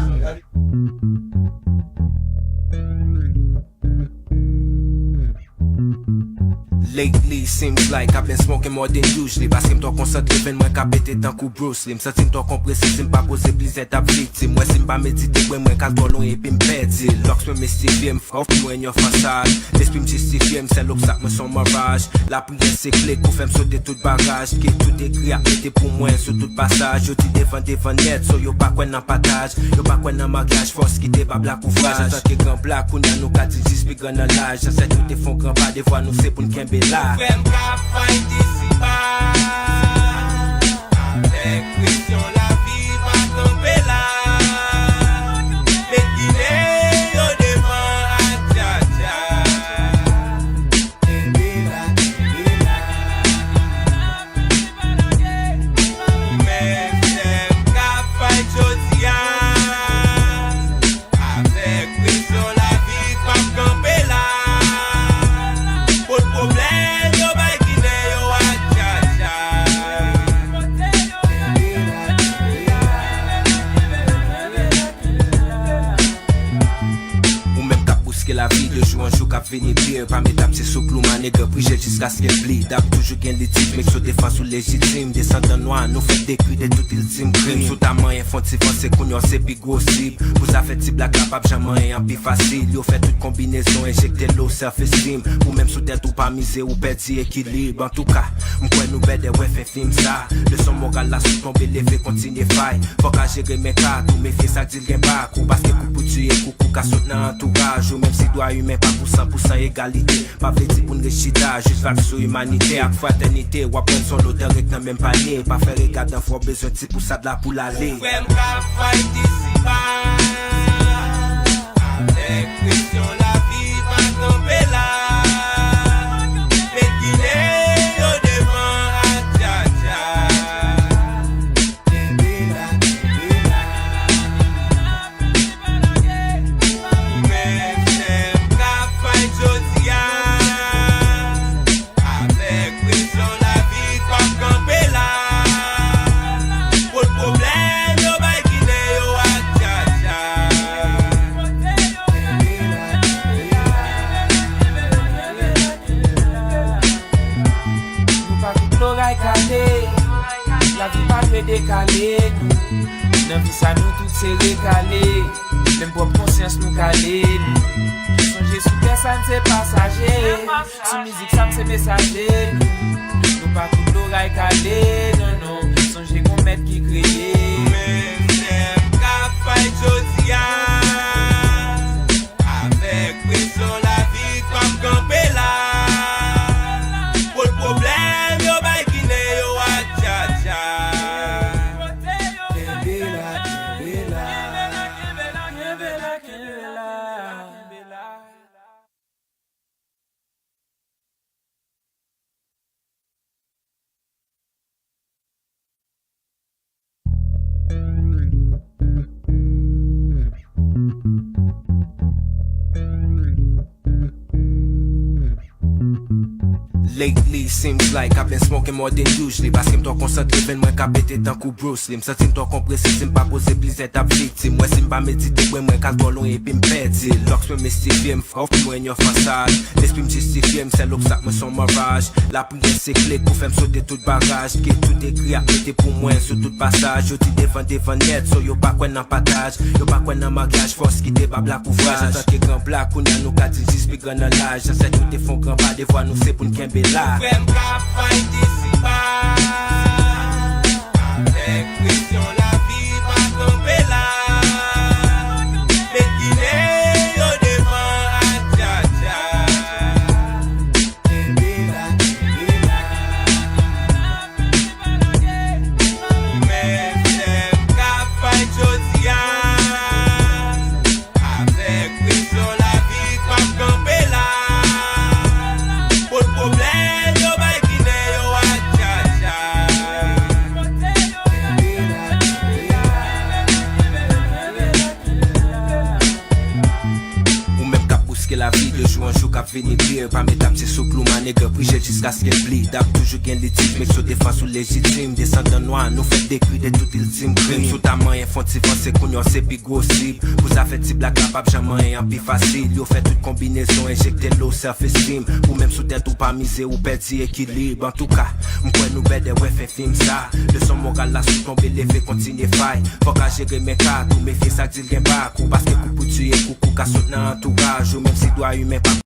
Lately, seems like I've been smoking more than usually. Paske m twò konsantre, venn mwen ka pete tankou Bruce Lee. M santi m twò konprese, si m pa poze plizyè t ap viktim. Mwen si m pa medite, bren mwen ka twò lwen epi m pèdi l. Lòks mwen mistifye m, fò m yon fasad. Lespri m jistifye m, sèl obstak mwen se yon miraj. Lapriyè se kle k pou fè m sote tout baraj. Ki tout ekri ap mete pou mwen sou tout pasaj. Yo di devan, devan nèt, so yo pa kwè nan pataj. Yo pa kwè nan maryaj, fòs kite bab la kouvraj. Antanke gran blak, kounye a nou ka di jis pi gran nan laj. Zansèt yo te fè yon gran pa, devwa nou se pou n kenbe la. Frè m k ap fight isi ba. Avèk presyon lavi pa kanpe la. Met ginen yo devan ak djadja. Kenbe la, kenbe la. Ou menm sè m k ap fight jodi a. Avèk presyon lavi k p ap kanpe la. Pot pwoblèm yo bay ginen yo ak djadja. Ou menm k ap bouske lavi de jou an jou k ap vini pye. Pa met ap se sou klou manegan prije jiskaske l pli. D ap toujou gen litij, make sure defans ou lejitim. Desandan nwa, nou fèk dekri de tout iltim krim. Si w ta manyen fon ti vanse, kounye a w se pi gwo sib. Pou zafè ti blak la p ap janm anyen an pi fasil. Yo fè tout konbinezon, enjekte low self esteem. Ou menm sou tèt ou pa mize, ou pèdi ekilib. Antouka, m kwè nou bèdè wè fen fim sa. Leson moral la sou tonbe leve kontinye fay. Fòk a jere men kat ou, mefye sa k di l gen bak ou. Paske kou pou tiye koukou ka sot nan antouraj ou. Menm si dwa imen pa pou san pou san egalite, pa vle di pou n ret chita. Jis vibe sou imanite ak fratènite. W ap pran son lodè rèk nan menm panye. Pa fè rega dan fwa w bezwen ti pousad la pou l ale. Frè m k ap fight isi ba. Avèk presyon lavi pa kanpe la. Met ginen yo devan ak djadja. Kenbe la, kenbe la. Ou menm sè m k ap fight jodi a. Avèk presyon lavi k p ap kanpe la. Pot pwoblèm yo bay ginen yo ak djadja. Nou pa tout loray kale. Lavi pa dwe dekale nou. Nan vi sa nou tout se rekale. Menm pwòp konsyans nou kale nou. Sonje sou tè sa n se pasaje. Sou mizik sa m se mesaje nou. Nou pa tout loray kale, non, non. Sonje gon mèt ki kreye. Men sè m k ap fight jodi a. Avèk presyon lavi k p ap kanpe la. Pot pwoblèm yo bay ginen yo ak djadja. Kenbe la, kenbe la. Lately, seems like I've been smoking more than usually. Paske m twò konsantre, venn mwen ka pete tankou Bruce Lee. M santi m twò konprese, si m pa poze plizyè t ap viktim. Wè si m pa medite, bren mwen ka twò long epi m pèdi. Lòks mwen mistifye m, fò mwen yon fasad. Lespri m jistifye m, sèl obstak mwen se yon miraj. Lapriyè se kle pou fè m sote tout baraj. Ke tout ekri ap mete pou mwen sou tout pasaj. Yo di devan, devan nèt, so yo pa kwè nan pataj. Yo pa kwè nan maryaj, fòs kite bab la kouvraj. Antanke gran blak, kounye a nou ka di jis pi gran nan laj. Zansèt yo te fè yon gran pa, devwa nou se pou n kenbe la. Frè m k ap fight isi ba, avèk presyon lavi pa kanpe la. Met Ginen yo devan ak Dja Dja. Kenbe la, kenbe la. Ou menm sè m k ap fight jodi a. Avèk presyon lavi k p ap kanpe la. Pot pwoblèm yo bay Ginen yo ak Dja Dja. Ou menm k ap bouske lavi de jou an jou k ap vini pire. Pa met ap ti sou klou ma nèg, prije jiskaske l bleed. Ap toujou gen litij, make sure defans ou lejitim. Desandan nwa, nou fèt dekri de tout iltim krim. Si w ta manyen fon ti vanse, kounye a w se pi gwo sib. Pou zafè ti blak la p ap janm anyen an pi fasil. Yo fè tout konbinezon, enjekte low self esteem. Ou menm sou tèt ou pa mize, ou pèdi ekilib. Antouka, m kwè nou bèdè wè fen fim sa. Leson moral la, si w tonbe leve, kontinye fight. Fòk a jere men kat ou, mefye sa k di l gen bak ou. Paske kou pou tiye koukou ka sot nan antouraj ou. Menm si dwa imen pa